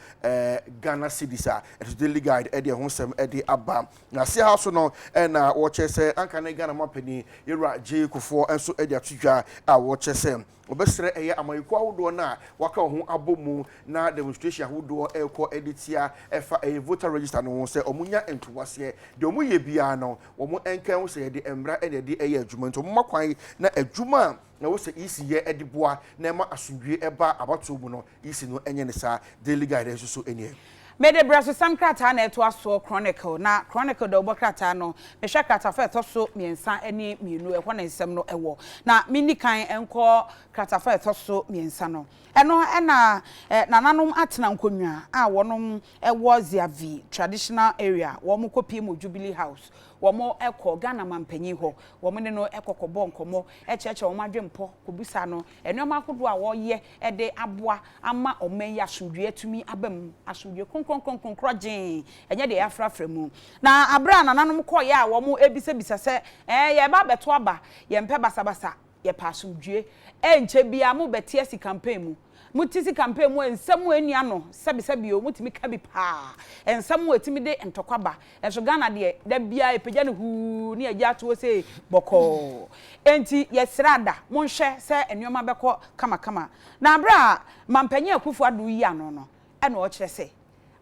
Ghana cedis a ɛto Daily Guide ɛde ɛho nsɛm ɛde aba. Na ase ha so no ɛna wɔkyerɛ sɛ anka ne Ghana mampanin Yɛwura J. Kufuor nso ɛde ato dwa a wɔkyerɛ sɛ wɔbɛsrɛ ɛyɛ amanyɔkuo ahodoɔ no a wɔaka wɔn ho abɔ mu na demonstration ahodoɔ ɛrekɔ ɛde tia ɛfa ɛyɛ voter register no ho sɛ wɔn nya ntoboaseɛ deɛ wɔn yɛ biara no wɔn nka ho sɛ yɛde mmara ɛna ɛde ɛyɛ adwuma nti wɔn ma kwan na adwuma a na ɛwɔ sɛ EC yɛ ɛde boa na ɛma asomdwie ɛba abatoɔ mu no EC no ɛnyɛ ne saa. Daily Guide nso so nie. Mede Berɛsosɛm krataa na ɛtoa soɔ, Chronicle, na Chronicle dawubɔ krataa no, mehwɛ kratafa a ɛtɔ so mmiɛnsa ne mmienu, ɛhɔ na nsɛm no wɔ. Na menni kan nkɔ kratafa a ɛtɔ so mmiɛnsa no. Ɛno na nananom atena nkonnwa a wɔnom wɔ Ziavi Traditional Area, wɔn kɔpie mu Jubilee House, wɔn kɔ Ghana manpanyin hɔ, wɔn ne no kɔ kɔbɔ nkɔmmɔ, kyerɛkyerɛ wɔn adwempɔ, kɔbisa no nneɛma ahodoɔ a wɔyɛ de aboa ama ɔman yi asomdwoeɛ atumi aba mu, asomdwoeɛ kronkronkronkron korɔgyee, ɛnyɛ deɛ yɛafrafra mu. Na berɛ a nananom kɔeɛ a wɔrebisabisa sɛ, Ɛɛ, yɛreba abɛto aba, yɛmpɛ basabasa, yɛpɛ asomdwoeɛ. Ɛnkyɛ biara mobɛte asi campaign mu. Mote si campaign mu a, nsɛm a ɛnni ano, sɛbesɛbe o, motumi ka bi pa ara. Nsɛm a ɛtumi de ntɔkwa ba. Nso Ghana deɛ, da biara yɛpagya no huu ne yɛgye ato hɔ sei bɔkɔɔ. Enti yɛsrɛ ada, monhwɛ sɛ nneɛma bɛkɔ kamakama. Na berɛ a Mampanyin Akufo Addo reyi ano no, ɛna ɔrekyerɛ sɛ,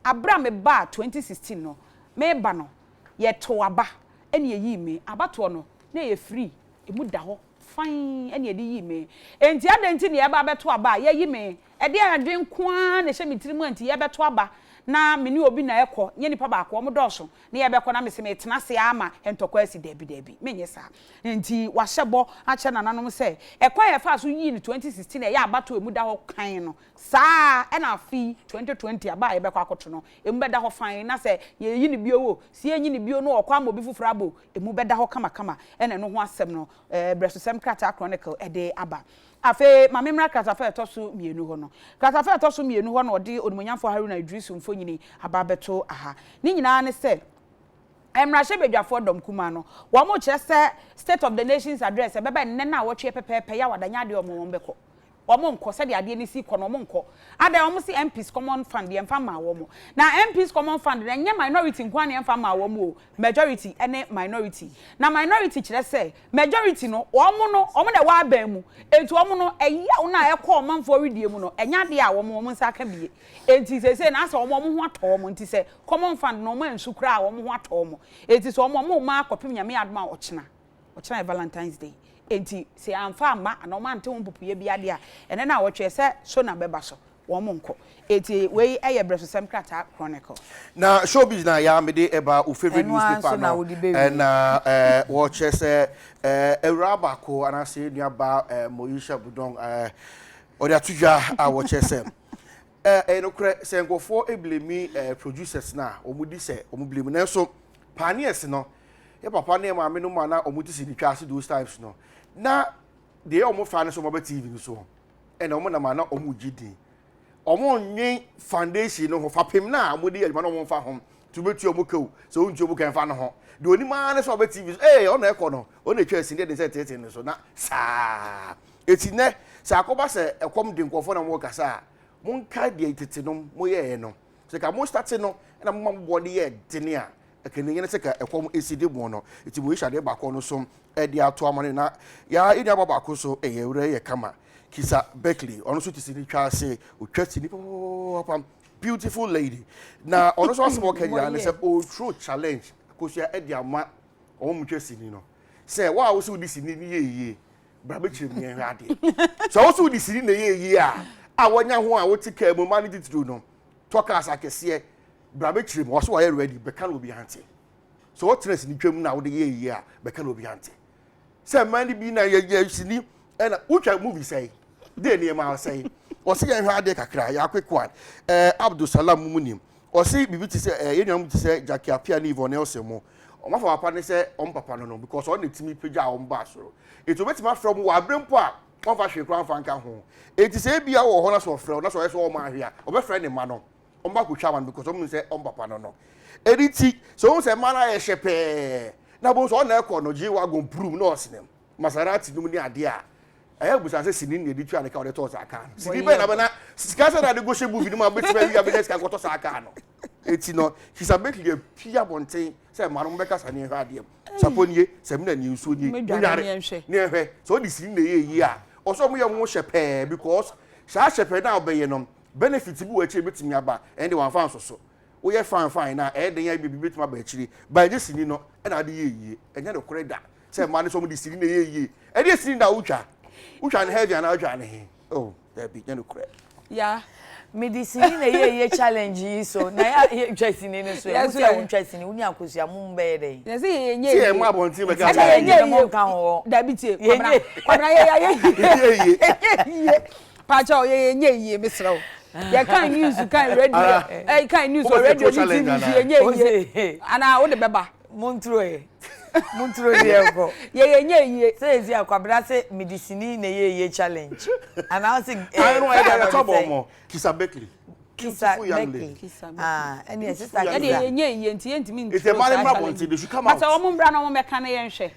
aberɛ a mebaa 2016 no, mereba no, yɛtoo aba ɛna yɛyii me. Abatoɔ no, na ɛyɛ free, ɛmu da hɔ fann ɛna yɛde yii me. Enti adɛn nti na yɛreba abɛto aba a yɛayi me? Ɛdeɛn adwene nko ara na ɛhyɛ me tirim a nti yɛrebɛto aba na me ne obi na ɛrekɔ, nyɛ nipa baako, wɔn dɔɔso, na yɛrebɛkɔ na mese meretena ase ara ma ntɔkwa asi? Daabi, daabi, menyɛ saa. Enti wahyɛ bɔ akyerɛ nananom sɛ ɛkwan a yɛfaa so yii no 2016 a ɛyɛ abatoɔ a ɛmu da hɔ kann no, saa ara na afe yi 2020 aba a yɛbɛkɔ akɔto no, ɛmu bɛda hɔ fann, na sɛ yɛreyi no bio o, sɛ yɛnyi no bio na wɔkɔ ama obi foforɔ abɔ o, ɛmu bɛda hɔ kamakama. Ɛna ɛno ho asɛm no, Berɛsosɛm krataa Chronicle de aba. Afei ma memmra kratafa a ɛtɔ so mmienu hɔ no. Kratafa a ɛtɔ so mmienu hɔ na wɔde Onimuonyamfoɔ Haruna Iddrisu mfonini aba abɛto ha. Ne nyinaa ne sɛ, mmarahyɛbadwafoɔ dɔm kumaa no, wɔrekyerɛ sɛ State of the Nation's Address ɛbɛba nnɛ nnawɔtweɛ pɛpɛɛpɛ, Yawada nyɛ adeɛ a wɔn wɔbɛkɔ. Wɔn nkɔ, sɛdeɛ adeɛ no si kɔ no, wɔn nkɔ. Adɛn, wɔn se MPs Common Fund yɛmfa mmaa wɔn. Na MPs Common Fund no, ɛnyɛ minority nko ara na yɛmfa mmaa wɔn o, majority ne minority. Na minority kyerɛ sɛ, Majority no, wɔn no, wɔn na ɛwɔ aban mu. Enti wɔn no, ɛyaw no a ɛkɔ ɔmanfoɔ wedeɛ mu no, ɛnyɛ adeɛ a wɔn, wɔn nsa aka bie. Enti seesei no, asɛ wɔn, wɔn ho atɔ wɔn. Nti sɛ common fund no, wɔn ansu koraa a, wɔn ho atɔ wɔn. Enti sɛ wɔn, wɔn rema akɔpem Nyame adom a, ɔkyena, ɔkyena yɛ Valentine's Day. Enti sɛ yɛamfa amma anaa wɔn ante ho mpopoeɛ biara deɛ a, ɛnnɛ naawɔtwe, ɛsɛ Sona bɛba so. Wɔn nkɔ. Eti wei yɛ brɛsosɛm krataa Chronicle. Na showbiz na ya mede ɛba wo favorite Ɛno ara newspaper nso na no wode bɛwie. ɛna eh, wɔkyerɛ sɛ eh, awuraa baako anaasɛ yɛn nua baa eh, Moesha Budong eh, Ɔde ato dwa a wɔkyerɛ sɛ ɛyɛ nokorɛ sɛ nkurɔfoɔ blame producers no a wɔn di sɛ wɔn blame nanso pioneers no yɛ papa ne yɛ maame no mu a na wɔn ti si ne twa ase those times no na deɛ wɔn fa no so wɔn aba TV no so ɛna wɔn nam a na wɔn gye din wɔn nwen foundation no ho fapem no a wɔde yɛ adwuma no wɔn mfa ho nti wobɛtua wɔn ka o sɛ wontua wɔn ka mfa no ho deɛ onim ara ne sɛ ɔbɛ TV so ee ɔna ɛkɔ no ɔna etwa asi ne de sɛ tete ne so na saa eti nɛ sɛ akɔba sɛ ɛkɔm de nkurɔfoɔ na wɔn kasa a monkae deɛ tete nom moyɛɛ no sɛ ka mo starte no ɛna mo ma mo bɔ de yɛ dene a ɛka ne nyɛ sɛ ka ɛkɔm esi de mo no eti mo yɛ adeɛ baako no so ɛde ato ama no na ya yɛ nuaba baako so ɛyɛ wura yɛ kama Kisa Beckley ɔno nso te sini twa ase otwa sini papaapa beautiful lady na ɔno nso asɛm ɔka nyinaa ne sɛ ɔreturo challenge akosua ɛde ama wɔn mu twa sini no sɛ wɔn a wɔsɛ wɔde sini no yɛ yie bra bɛkyerɛ mu yɛn hwɛ adeɛ sɛ wɔsɛ wɔde sini na yɛ yie a a wɔnya ho a wɔte kaa mu mmaa no titiriw no tɔ cars akɛseɛ bra bɛkyerɛ mu wɔsɛ wɔayɛ ready bɛka na obi ante sɛ wɔtena sini twam na wɔde yɛ yie a bɛka na obi ante sɛ mmaa no bi na yɛyɛ sini ɛna wotwa movie sɛe de nneɛma sɛe wɔsi yɛn hwɛ adeɛ kakra yɛ akwe kwan ɛɛ Abdul Salam mu nim wɔsi biribi te sɛ ɛɛ yɛn nuanom te sɛ Jackie Appiah ne Yvonne Nelson mo wɔn afa papa ne sɛ wɔn papa no no because ɔno na etimi pagya wɔn ba soro etu obetumi afrɛ wɔn wɔ abere mpo a wɔn fa hwee koraa nfa nka ho eti sɛ ebi a wɔ hɔ na sɛ ɔfrɛ wɔn na sɛ ɔyɛ sɛ wɔn ahwɛ a ɔbɛfrɛ ne mma no wɔn ba akotwa ama no because wɔn mu sɛ wɔn papa no no ɛdi ti sɛ wɔn sɛ mmaa no ayɛ hyɛ pɛɛ na wɔn sɛ ɔna ɛkɔ no gye wagon prum na ɔsene maserati nom ne adeɛ a ɛyɛ busa sɛ sini na ɛde tua ne ka ɔde tɔɔ saa kaa no sini bɛn na bɛna sika sɛ na ade go hyɛ movie no mu a bɛtumi awi abɛnya sika kɔtɔ saa kaa no eti no kisa bɛtumi apia abɔnten sɛ mmaa no bɛkasa ne ɛhwɛ adeɛ sapo nie sɛmina nie nsuo nie wonyare ne ɛhwɛ sɛ ɔde sini na ɛyɛ yie a ɔsɛ ɔmo yɛ ɔmo hyɛ pɛɛ because saa hyɛ pɛɛ na ɔbɛyɛ no Benefit bi wɔ akyire betumi aba, ɛnde wamfa ansoso. Woyɛ fine fine no a, ɛyɛ den a ebia biribi betumi aba akyire. But ɛnyɛ sini no na ade yɛ yie. Ɛnyɛ nokorɛ da sɛ mmaa no sɛ wɔde sini na ɛyɛ yie. Ɛdeɛ sini na wotwa? Wotwa no heavy anaa wotwa no he? Oh, dabi, ɛnyɛ nokorɛ. Yeah. Mede sini na ɛyɛ yie challenge yi so na yɛ yɛ twa sini no so ɛ. Wo sɛ wontwa sini, wo ne Akosua mo bɛyɛ dɛn? Yɛ sɛ yɛ nyɛ yie. Sɛ yɛ mo abɔnten bɛka sɛ yɛ nyɛ yie. Nka ho. Dabi tie, Kwabena, Kwabena yɛ yɛ yɛ yie. Pakyɛw yɛ yɛ nyɛ yie mesrɛ wo. Yɛ kan news kan radio ɛ kan news wɔ radio ne TV so yɛ nyɛ yie anaa wode bɛba. Monturo ɛ monturo deɛ nkɔ. Yɛ yɛ nyɛ yie. Sɛ esi akwabena sɛ mede sini na ɛyɛ yie challenge anaa ɔsɛ ɛɛ fɛn na ɔde sɛ. Kisa Beckley. Kisa Beckley. Ah ɛne sista Kisa. Yɛ deɛ yɛ nyɛ yie nti yɛ ntumi nturo saa challenge. But wɔn mbra na wɔn mɛka na yɛn hwɛ.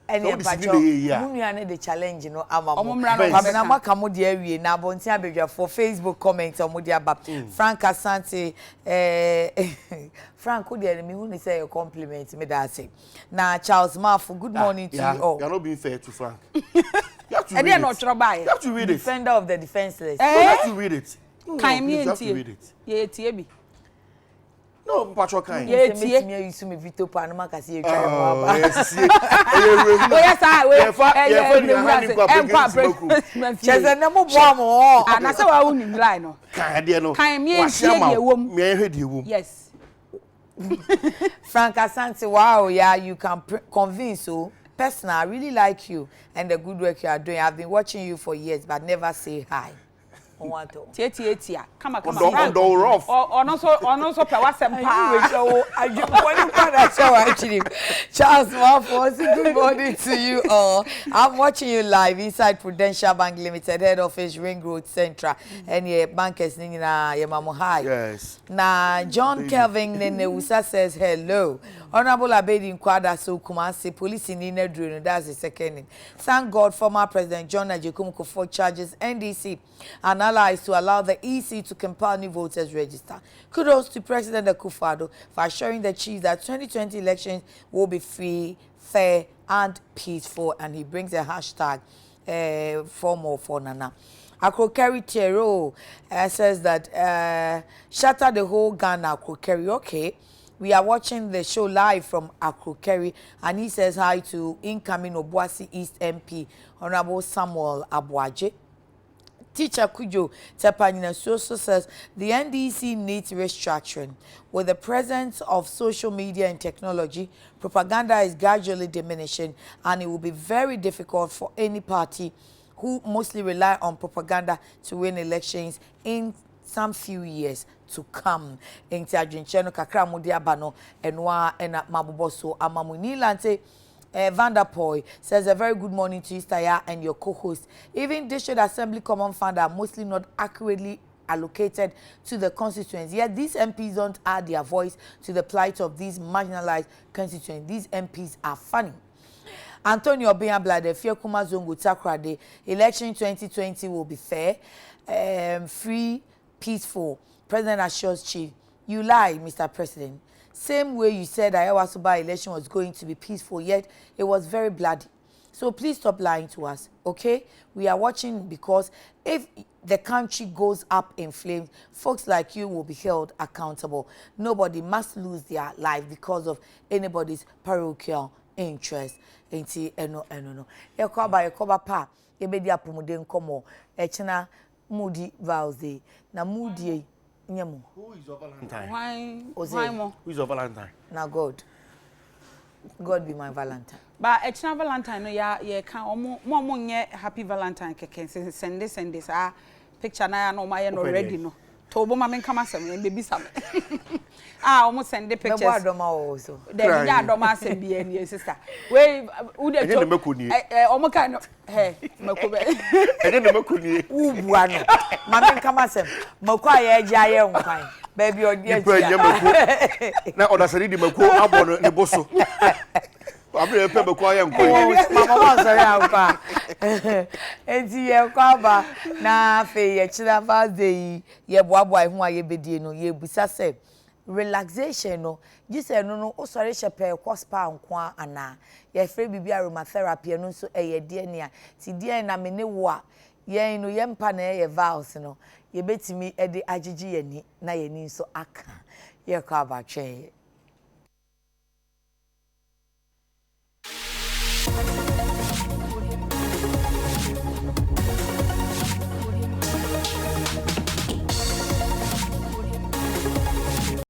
Ɛneɛ mpakyɛw mo nua no de challenge no ama mo. Kwabena moaka mo deɛ awie na abɔnten abadwafoɔ Facebook comment a wɔde aba. Frank Asante eh Frank wo deɛ no mehu no sɛ ɛyɛ compliment meda ase. Na Charles Marfo good morning to you all. You are not being fair to Frank. You have to read it. You have to read it. Defender of the defenseless. You have to read it. Kan mi ntie. Yɛ tie bi. No, mpatsɔ kan. Yɛ tie. Mɛtumi ayi so mi veto paa no ma kasi etwa yɛ ho aba. Ɛyɛ sisi ɛyɛ wura Oyɛ saa we yɛfa ɛyɛ yɛfa nua ha ni nkɔ ɛnkɔ abirikyi abirikyi sima kurom. Kyɛ sɛ ne mo boa mo hɔ. Anasɛ wa wo nim line no. Kan adeɛ no. Kan mi ntie deɛ ɛwɔ mu. Mìíràn hwɛ deɛ ɛwɔ mu. Yes. Frank Asante, wow, yeah, you can convince. So, personal, I really like you and the good work you are doing. I've been watching you for years, but never say hi. Tiatiatia kama kama Frank ɔno nso ɔno nso pɛ w'asɛm paa. Adwempɔne pa na hyɛ w'adwenem. Charles Mafo ɔsi good morning to you all. I'm watching you live inside Prudential Bank Limited head office Ring Road Central. Ɛneɛ bankers ne nyinaa yɛ ma mo hi. Yes. Na John Kelvin Nenewusa says hello. Honourable Abedi Nkwadaso Kumasi polisi ni n'aduro no that's his second name. Thank God former President John Agyekum Kufuor charges NDC and allies to allow the EC to compile new voters register. Kudos to President Akufo-Addo for assuring the chiefs that 2020 elections will be free, fair, and peaceful. And he brings a hashtag uh, more for Nana. Akrokeri Tero says that uh, shatter the whole Ghana, Akrokeri. Okay. We are watching the show live from Akrokeri, and he says hi to incoming Obuasi East MP, Honorable Samuel Abuaje. Teacher Kujo Tepanyina also says the NDC needs restructuring. With the presence of social media and technology, propaganda is gradually diminishing and it will be very difficult for any party who mostly rely on propaganda to win elections in some few years to come. Enti adwenkyerɛ no kakra a mode aba no, ɛno ara na mabobɔ so ama mo. Nii Lante eh, Vanderpuye says a very good morning to you, Staya, and your co-host. Even District Assembly Common Fund are mostly not accurately allocated to the constituents. Yet these MPs don't add their voice to the plight of these marginalized constituents. These MPs are funny. Antonio Obiablade, Fiekuma Zongo Takrade, election 2020 will be fair, free, peaceful. President assures chief, you lie, Mr. President. Same way you said Ayawaso election was going to be peaceful, yet it was very bloody. So please stop lying to us, okay? We are watching because if the country goes up in flames, folks like you will be held accountable. Nobody must lose their life because of anybody's parochial interest. Enti eno eno no. Yɛkɔ aba yɛkɔ ba pa yɛbɛdi apɔmuden nkɔmmɔ. Ɛkyena mudi Val's Day. Na mudie nyɛ mo. Who is your Valentine? Hwan Ose. hwan mo? Who is your Valentine? Na God. God be my Valentine. Ba ɛkyena Valentine no ya yɛka ɔmo mo a ɔmo nyɛ happy Valentine kɛkɛ sɛ sɛnde sɛnde saa picture na ya na ɔmo ayɛ no Wopɛ ready deɛ? no. To bo ma me nka m'asɛm yɛn bebisa me. A ɔmo sɛnde Mɛbɔ pictures. adɔma wɔ wo so. Dɛbi nyɛ adɔm asɛm bi ɛni sister. Wei wo de Ɛnyɛ ne mako nie. Ɛ ɛ ɔmo ka no hɛ mako bɛ. Ɛnyɛ ne mako nie. Wobua no. Ma me nka m'asɛm. Mako a yɛagye ayɛ nkwan. Baabi a ɔde Nipa nyɛ mako. Na ɔdasani de mako abɔ no ne bo so. Abere yɛ pɛ mako ayɛ nkwan. Mama ma nsɔre ampa. Enti yɛkɔ aba na afei yɛkyerɛ Val's Day yi yɛboaboa ho a yɛbɛdie no yɛbusa sɛ relaxation no gye sɛ ɛno no wosɔre hyɛ pɛɛ kɔ spa nko a anaa yɛfrɛ biribi aromatherapy ɛno nso ɛyɛ deɛ nea ti deɛ na me ne wo a yɛn no yɛn mpa na ɛyɛ vows no yɛbɛtumi ɛde agyegye yɛn ni na yɛn ni nso aka yɛkɔ aba twɛn.